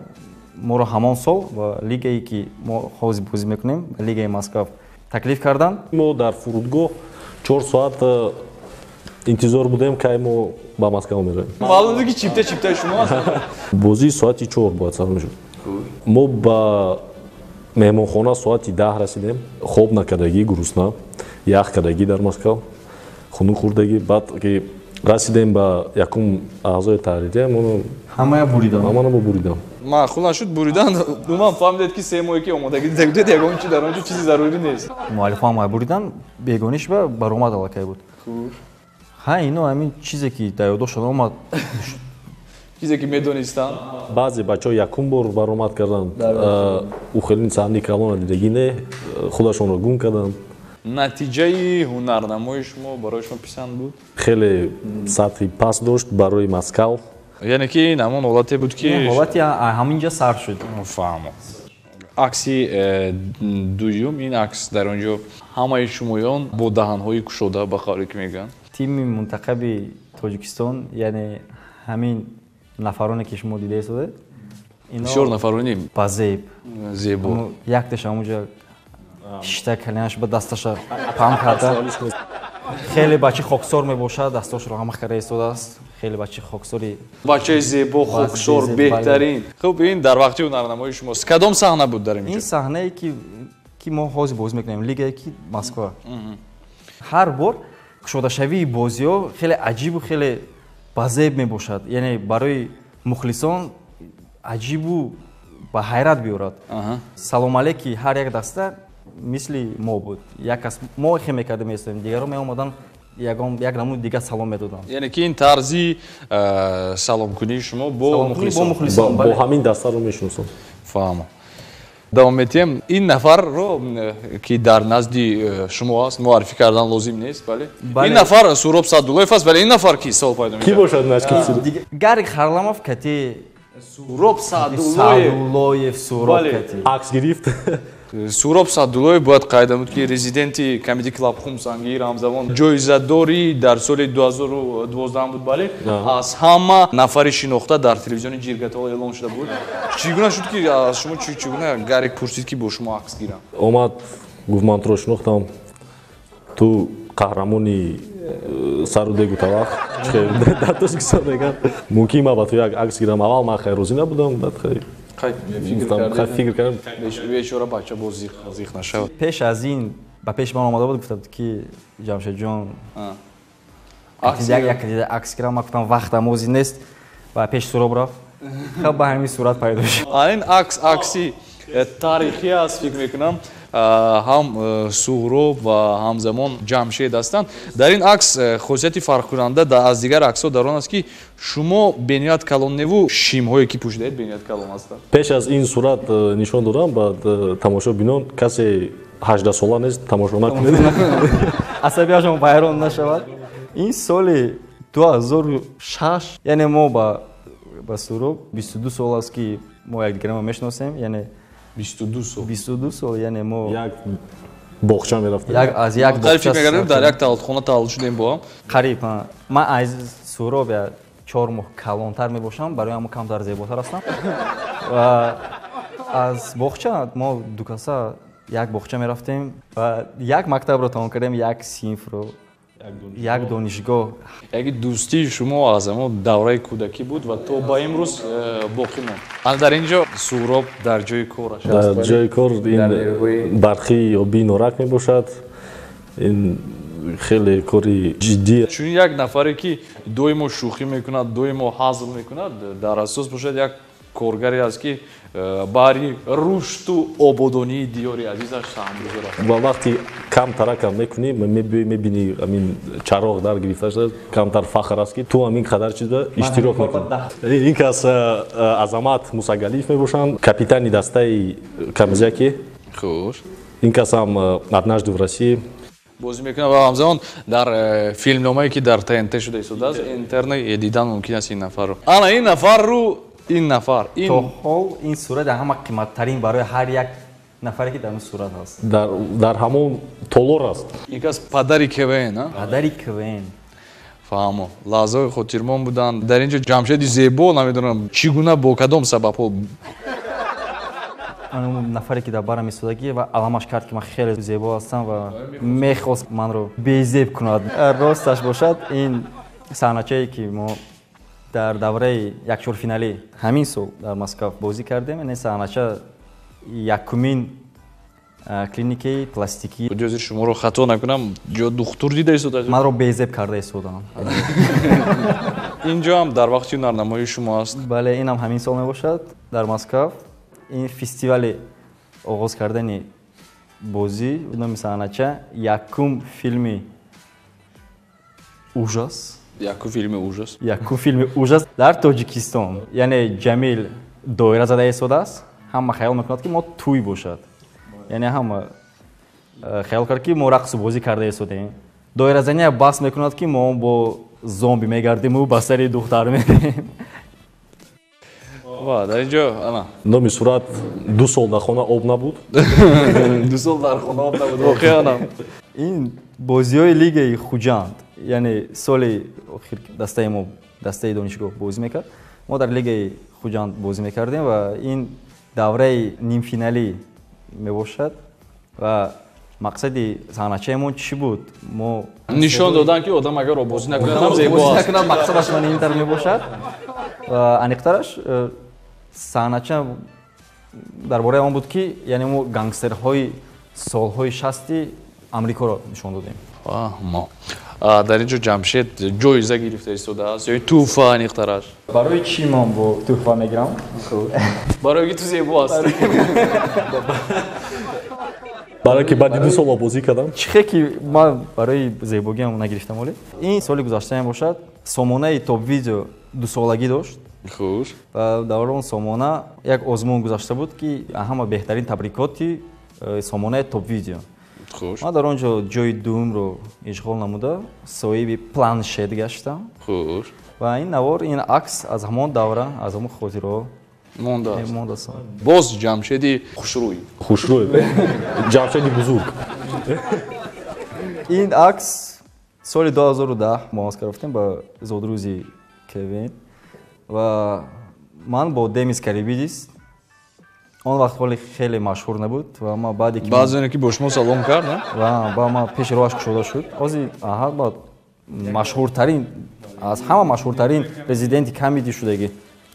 S4: моро ҳамон сол ба лигае ки мо ҳозир бозӣ мекунем, лигаи Москва таклиф карданд.
S3: Мо дар фурудгоҳ 4 соат интизор будем, кай мо ба Москва меравем.
S2: Маълум буд ки чипта чиптаи шумо аст.
S3: Бозӣ соати 4 бояд сар мешуд. Мо ба меҳмонхона соати 10 расидем. Хоб накардагӣ, гурусна, ях кардагӣ дар Москва, хунук хӯрдагӣ. Баъд ки расидем ба якум аъзои таҳририя, моно
S4: ҳамая буридам.
S3: Ҳамаро буридам.
S2: Маъқул нашуд буридан. Умуман фаҳмидед ки 3 моҳе ки омодагӣ дида будед, ягон чи дар он ҷо чизи зарурӣ нест.
S4: Муаллифҳо ҳамая буридан, бегониш ба баромад аллакай буд. Ҳа, ино ҳамин чизе ки дар ёддошт омад.
S2: Чизе ки медонистанд.
S3: Баъзе бачаҳо якум бор баромад карданд. Ӯ хеле саҳни калона дидагӣ не, худашонро гум карданд.
S2: Натиҷаи ҳунарнамои шумо барои шумо писанд буд?
S3: Хеле сатҳи паст дошт барои Москва.
S2: Яъне ки ин ҳамон ҳолате буд ки
S4: ҳолати ҳамин ҷо сар шуд.
S2: Фаҳмо. Акси дуюм, ин акс дар он ҷо ҳамаи шумоён бо даҳанҳои кушода, ба қавле ки мегӯянд.
S4: Тими мунтахаби Тоҷикистон, яъне ҳамин нафароне ки шумо дида истодед,
S2: бисёр нафарони
S4: ба зеб
S2: зебо.
S4: Якташ ҳамонҷо шишта калянаш ба дасташа пам карда. Хеле бачаи хоксор мебошад, дастошро ҳама карда истодааст. Хеле бачаи хоксори,
S2: бачаи зебо, хоксор, беҳтарин. Хуб, ин дар вақти ҳунарнамоии шумост. Кадом саҳна буд дар ин ҷо?
S4: Ин саҳнае ки мо ҳозир бозӣ мекунем, лигае ки Москва. Ҳар бор кушодашавии бозиҳо хеле аҷибу хеле базеб мебошад. Яъне барои мухлисон аҷибу ба ҳайрат биёрад. Салом алейки ҳар як даста мисли мо буд. Як кас мо хе мекардем, местодем, дигарон меомаданд, як намуди дигар салом медоданд.
S2: Яъне ки ин тарзи саломкунии шумо бо мухлисон.
S3: Бо ҳамин дастаро мешиносам.
S2: Фаҳмо. Давом метиҳем. Ин нафарро ки дар назди шумо аст, муаррифӣ кардан лозим нест, бале? Ин нафар Суроб Саъдуллоев аст, вале ин нафар ки савол пайдо
S3: мешавад? Ки бошад нашки?
S4: Гарик Харламов кати
S2: Суроб
S4: Саъдуллоев, Суроб кати
S3: акс гирифт.
S2: Суроб Саъдуллоев бояд қайд намуд ки резиденти Comedy Club Хумсангир, ҳамзамон ҷоизадори дар соли 2012 буд, бале, аз ҳама нафари шинохта дар телевизиони Ҷиргатол эълон шуда буд. Чӣ гуна шуд ки аз шумо чӣ гуна Гарик пурсид ки бо шумо акс гирам?
S3: Омад, гуфт ман туро шинохтам, ту қаҳрамони сару дегу тавақ, дар Тоҷикистон мегӯянд. Мумкин ман ба ту як акс гирам. Аввал ман хайр розӣ набудам, баъд хайр фикр кардам.
S2: Бечора бача боз зиқ нашавад.
S4: Пеш аз ин ба пеши ман омада буд, гуфта буд ки Ҷамшедҷон, як акс гирам. Ман гуфтам вақтам озӣ нест ва пеши Суроб рафт. Хаб ба ҳамин сурат пайдо шуд.
S2: Ин акс акси таърихӣ аст, фикр мекунам. Ҳам Суҳроб ва ҳамзамон Ҷамшед ҳастанд. Дар ин акс хосияти фарқкунанда аз дигар аксҳо дар он аст ки шумо бениҳоят калон неву шимҳое ки пӯшидаед бениҳоят калон ҳастанд.
S3: Пеш аз ин сурат нишон додам, баъд тамошобинон касе 18 сола нест, тамошо накунед.
S4: Асабиашон вайрон нашавад. Ин соли 2006, яъне мо ба Суҳроб 22 сол аст ки мо якдигарро мешиносем, яъне
S2: 22 сол.
S4: 22 сол, яъне мо
S3: як боғча мерафтем.
S4: Аз як боғча.
S2: Фикр мекардем дар як таваллудхона таваллуд шудем бо ҳам.
S4: Қариб. Ман аз Суҳроб 4 моҳ калонтар мебошам, барои ҳамон камтар зеботар ҳастам. Ва аз боғча мо ду каса як боғча мерафтем ва як мактабро тамом кардем, як синфро, як донишгоҳ.
S2: Яке дӯстии шумо аз ҳамон давраи кӯдакӣ буд ва то ба имрӯз боқӣ монд. Ана дар ин ҷо Суҳроб дар ҷои кораш аст.
S3: Дар ҷои кор ин барқи обии норак мебошад. Ин хеле кори ҷиддӣ.
S2: Чун як нафаре ки доимо шӯхӣ мекунад, доимо ҳазл мекунад, дар асос бошад як коргаре аст ки баҳри рушду ободонии диёри азизаш саҳмгузор аст.
S3: Ва вақти камтаракам мекунӣ, мебинӣ ҳамин чароғ дар гирифта шуда, камтар фахр аст ки ту ҳамин қадар чиза иштирок мекунӣ. Ин кас Азамат Мусагалиев мебошанд, капитани дастаи Камзяки.
S2: Хуш.
S3: Ин кас ҳам однажды в России
S2: бозӣ мекунад ва ҳамзамон дар филмномае ки дар ТНТ шуда истодааст, интернет дидан мумкин аст ин нафарро. Ана ин нафарро, ин нафар, ин
S4: то ҳол ин сурат ҳама қиматтарин барои ҳар як Нафаре ки дар он сурат ҳаст.
S3: Дар ҳамон толор аст.
S2: Ин кас падари КВН, а?
S4: Падари КВН.
S2: Фаҳмо. Лаҳзаҳои хотирмон буданд. Дар ин ҷо Ҷамшеди зебо, намедонам чӣ гуна, бо кадом сабабҳо.
S4: Он нафаре ки дар барам истодагӣ ва аламаш кард, ки ман хеле зебо ҳастам ва мехост манро безеб кунад. Росташ бошад, ин саҳначае ки мо дар давраи якчорфиналӣ ҳамин сол дар Москва бозӣ кардем, ин саҳнача якумин клиникаи пластикӣ.
S2: Ҷозир шуморо хато накунам, ҷо духтур дида истода?
S4: Манро безеб карда истодам.
S2: Ин ҷо ҳам дар вақти ҳунарнамоии шумо аст?
S4: Бале, инам ҳамин сол мебошад дар Москва. Ин фестивали оғоз кардани бозӣ номи саҳнача якум филми ужас.
S2: Якум филми ужас.
S4: Якум филми ужас дар Тоҷикистон. Яъне Ҷамил доира зада истодааст, ҳама хаёл мекунад, ки мо тӯй бошад. Яъне ҳама хаёл кард, ки мо рақсу бозӣ карда истодаем. Доиразания баҳс мекунад, ки мо бо зомби мегардиму ба сари духтар мерем.
S2: Ва дар ин ҷо ана
S3: номи сурат 2 сол дар хона об набуд.
S2: 2 сол дар хона об набуд, воқеан.
S4: Ин бозиҳои лигаи Хуҷанд, яъне соли охир дастаи мо, дастаи донишгоҳ бозӣ мекард. Мо дар лигаи Хуҷанд бозӣ мекардем ва ин давраи нимфиналӣ мебошад ва мақсади саҳначаамон чӣ буд? Мо
S2: нишон додан, ки одам агар обозӣ накунад ҳам зебо аст.
S4: Накунад, мақсадаш ман ин тар мебошад. Ва аниқтараш саҳнача дар бораи он буд, ки яъне мо гангстерҳои солҳои 60 Амрикоро нишон додем.
S2: Фаҳмо. Дар ин ҷо Ҷамшед ҷоиза гирифта истодааст ё тӯҳфа аниқтараш?
S4: Барои чӣ ман бо тӯҳфа мегирам?
S2: Барои ки ту зебо ҳастӣ.
S3: Барои ки баъди 2 сол обозӣ кардам.
S4: Чӣ хе ки ман барои зебогиам нагирифтам оле. Ин соли гузаштаам бошад, сомонаи Топ Видео 2-солагӣ дошт.
S2: Хуш.
S4: Ва дар он сомона як озмун гузашта буд, ки ҳама беҳтарин табрикоти сомонаи Топ Видео.
S2: Хуш.
S4: Ман дар он ҷо ҷои дуюмро ишғол намуда, соҳиби планшет гаштам.
S2: Хуш.
S4: Ва ин навор, ин акс аз ҳамон давра, аз ҳамон хотираҳо
S2: мондааст.
S4: Мондааст.
S2: Боз Ҷамшеди хушрӯй.
S3: Хушрӯй. Ҷамшеди бузург.
S4: Ин акс соли 2010 мо Москва рафтем ба зодрӯзи Кевин ва ман бо Демис Карибидис. Он вақт ҳоли хеле машҳур набуд ва ман баъде ки
S2: баъзе ки бо шумо салом кард, на?
S4: Ва ба ман пеши роҳаш кушода шуд. Ҳозир аҳа ба машҳуртарин, аз ҳама машҳуртарин президенти камеди шудагӣ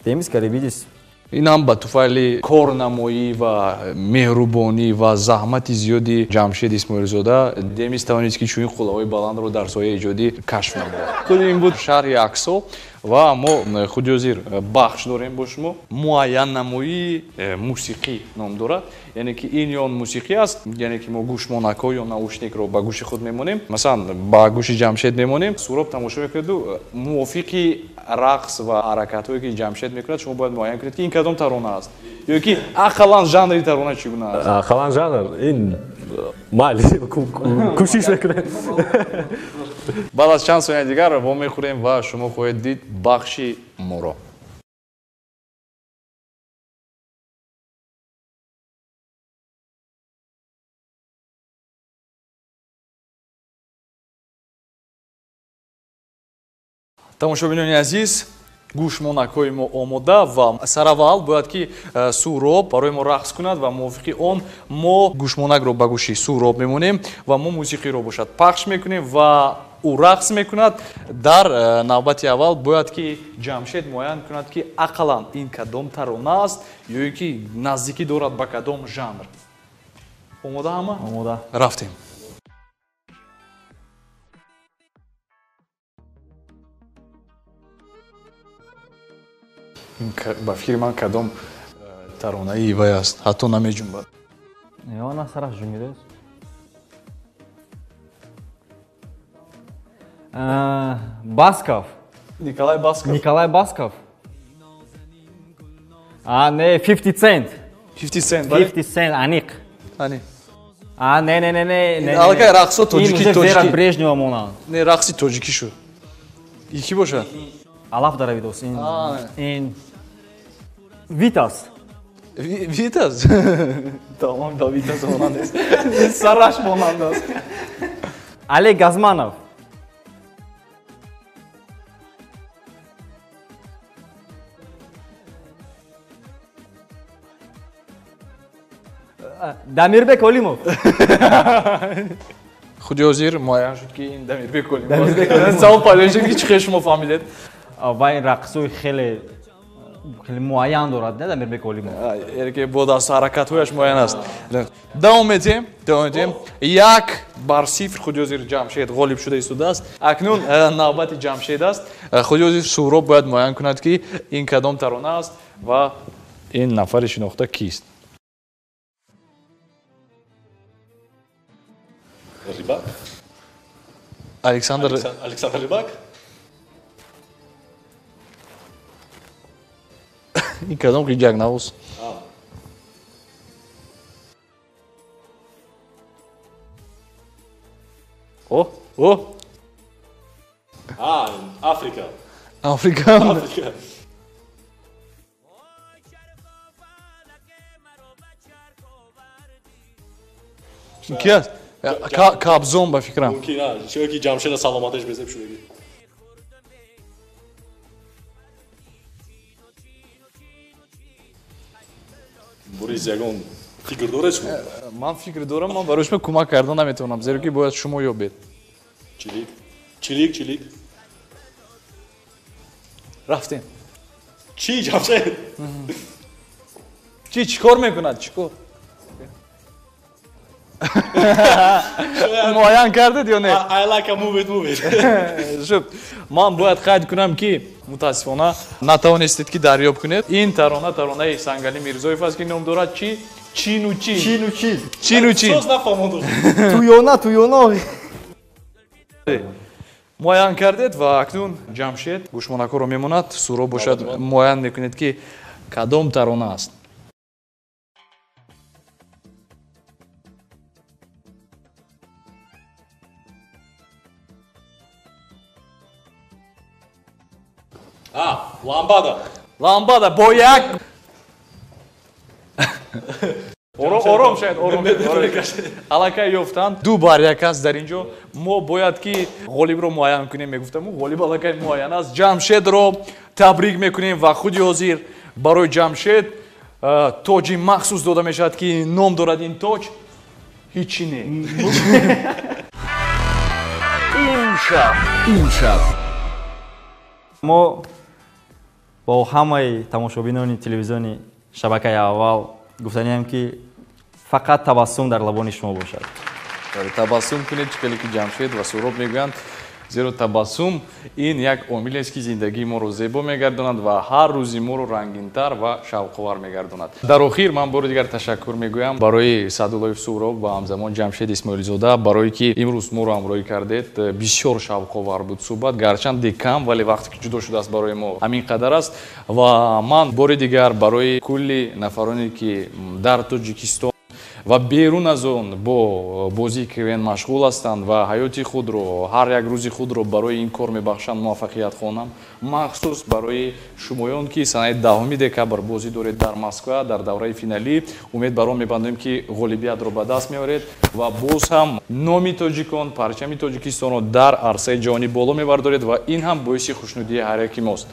S4: Демис Карибидис.
S2: Ин ҳам ба туфайли корнамоӣ ва меҳрубонӣ ва заҳмати зиёди Ҷамшед Исмоилзода Демис тавонист, ки чунин қуллаҳои баландро дар соҳаи эҷодӣ кашф намояд. Худи ин буд шарҳи аксҳо ва мо худи ҳозир бахш дорем бо шумо. Муайян намоии мусиқӣ ном дорад, яъне ки ин ё он мусиқӣ аст, яъне ки мо гӯшмонакҳо ё наушникро ба гӯши худ мемонем, масалан ба гӯши Ҷамшед мемонем, Суроб тамошо мекунаду мувофиқи рақс ва ҳаракатҳое ки Ҷамшед мекунад, шумо бояд муайян кунед, ки ин кадом тарона аст ё ки ақаллан жанри тарона чӣ гуна аст.
S3: Ақаллан жанр ин майли кӯшиш мекунем.
S2: Баъд аз чанд сония дигар вомехӯрем ва шумо хоҳед дид бахши моро. Тамошобинони азиз, гӯшмонакҳои мо омода ва сараввал бояд ки Суроб барои мо рақс кунад ва мувофиқи он мо гӯшмонакро ба гӯши Суроб мемонем ва мо мусиқиро бошад пахш мекунем ва ӯ рақс мекунад. Дар навбати аввал бояд ки Ҷамшед муайян кунад, ки ақаллан ин кадом тарона аст ё ин ки наздикӣ дорад ба кадом жанр. Омода ҳама?
S4: Омода.
S2: Рафтем. Ба фикри ман кадом таронаи вай аст, ҳатто намеҷунбад.
S4: Ё, на сараш ҷунбидааст. Басков.
S2: Николай Басков.
S4: Николай Басков. А, не, 50 Cent.
S2: 50 Cent, бале?
S4: 50 Cent, аниқ.
S2: Аниқ.
S4: А, не, не, не, не, не.
S2: Аллакай рақсо тоҷикӣ,
S4: Ин уже Вера
S2: тоҷикӣ.
S4: Брежнева монанд.
S2: Не, рақси тоҷикӣ шуд. И кӣ бошад?
S4: Алаф даравидос. Ин
S2: А,
S4: ин Витас.
S2: Витас? Тамом, ба Витас монанд аст. Сараш монанд аст.
S4: Олег Газманов. Дамирбек Олимов.
S2: Худи ҳозир муайян шуд, ки ин Дамирбек Олимов. Савол пайдо шуд, ки чӣ хел шумо фаҳмидед?
S4: Ва ин рақсҳои хеле хеле муайян дорад, не, Дамирбек Олимов?
S2: Яъне ки бо даст ҳаракатҳояш муайян аст. Давом медиҳем, давом медиҳем. 1-0 худи ҳозир Ҷамшед ғолиб шуда истодааст. Акнун навбати Ҷамшед аст. Худи ҳозир Суҳроб бояд муайян кунад, ки ин кадом тарона аст ва ин нафари шинохта кист.
S3: Рыбак?
S2: Александр
S3: Рыбак?
S2: Ин кадом ғиҷакнавоз? О, о!
S3: Африка.
S2: Африка.
S3: Африка.
S2: Ки аст? Кабзон ба фикрам.
S3: Мумкин, чунки Ҷамшеда саломаташ безеб шудаги. Борис, ягон фикр доред шумо?
S2: Ман фикр дорам, ман барои шумо кӯмак карда наметавонам, зеро ки бояд шумо ёбед.
S3: Чилик, чилик, чилик.
S2: Рафтем.
S3: Чӣ, Ҷамшед?
S2: Чӣ, чӣ кор мекунад, чӣ кор? Муайян кардед ё не?
S3: I like a move it, move it.
S2: Шуд. Ман бояд қайд кунам, ки мутаассифона натавонистед, ки дарёб кунед. Ин тарона таронаи Сангали Мирзоев аст, ки ном дорад чӣ? Чину чин.
S4: Чину чин.
S2: Чину чин.
S3: Соз нафаҳмондум.
S4: Туёна, туёна.
S2: Муайян кардед ва акнун Ҷамшед гӯшмонакҳоро мемонад. Суҳроб бошад муайян мекунед, ки кадом тарона аст.
S3: Ламбада.
S2: Ламбада бо як ором шояд, ором аллакай ёфтанд. 2-1 аст дар ин ҷо. Мо бояд ки ғолибро муайян кунем, мегуфтам, ғолиб аллакай муайян аст. Ҷамшедро табрик мекунем ва худи ҳозир барои Ҷамшед тоҷи махсус дода мешавад, ки ном дорад ин тоҷ ҳичи не.
S1: Имшаб, имшаб.
S4: Мо бо ҳамаи тамошобинони телевизиони шабакаи аввал гуфтаниям, ки фақат табассум дар лабони шумо бошад.
S2: Табассум кунед, чӣ хеле ки Ҷамшед ва Суҳроб мегӯянд, зеро табассум ин як омилест, ки зиндагии моро зебо мегардонад ва ҳар рӯзи моро рангинтар ва шавқовар мегардонад. Дар охир ман бори дигар ташаккур мегӯям барои Саъдуллоев Суҳроб ва ҳамзамон Ҷамшед Исмоилзода, барое ки имрӯз моро ҳамроҳӣ кардед. Бисёр шавқовар буд суҳбат, гарчанд декам, вале вақте ки ҷудо шудааст барои мо ҳамин қадар аст. Ва ман бори дигар барои кулли нафароне, ки дар Тоҷикистон ва берун аз он бо бозии КВН машғул ҳастанд ва ҳаёти худро, ҳар як рӯзи худро барои ин кор мебахшанд, муваффақият хонам. Махсус барои шумоён, ки санаи 10 декабр бозӣ доред дар Москва дар давраи финалӣ, умед бар он мебандем, ки ғолибиятро ба даст меоред ва боз ҳам номи тоҷикон, парчами Тоҷикистонро дар арсаи ҷаҳонӣ боло мебардоред ва ин ҳам боиси хушнудии ҳар яки мост.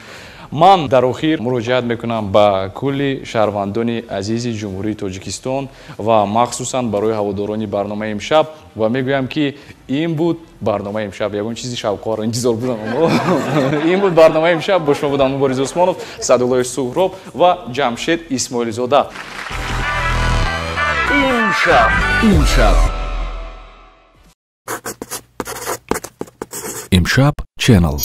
S2: Ман дар охир муроҷиат мекунам ба кулли шаҳрвандони азизи Ҷумҳурии Тоҷикистон ва махсусан барои ҳаводорони барномаи имшаб ва мегӯям, ки ин буд барномаи имшаб. Ягон чизи шавқоварро интизор будам. Ин буд барномаи имшаб. Бо шумо будам Мубориз Усмонов, Саъдуллоев Суҳроб ва Ҷамшед Исмоилзода.
S1: Имшаб, имшаб. Имшаб Channel.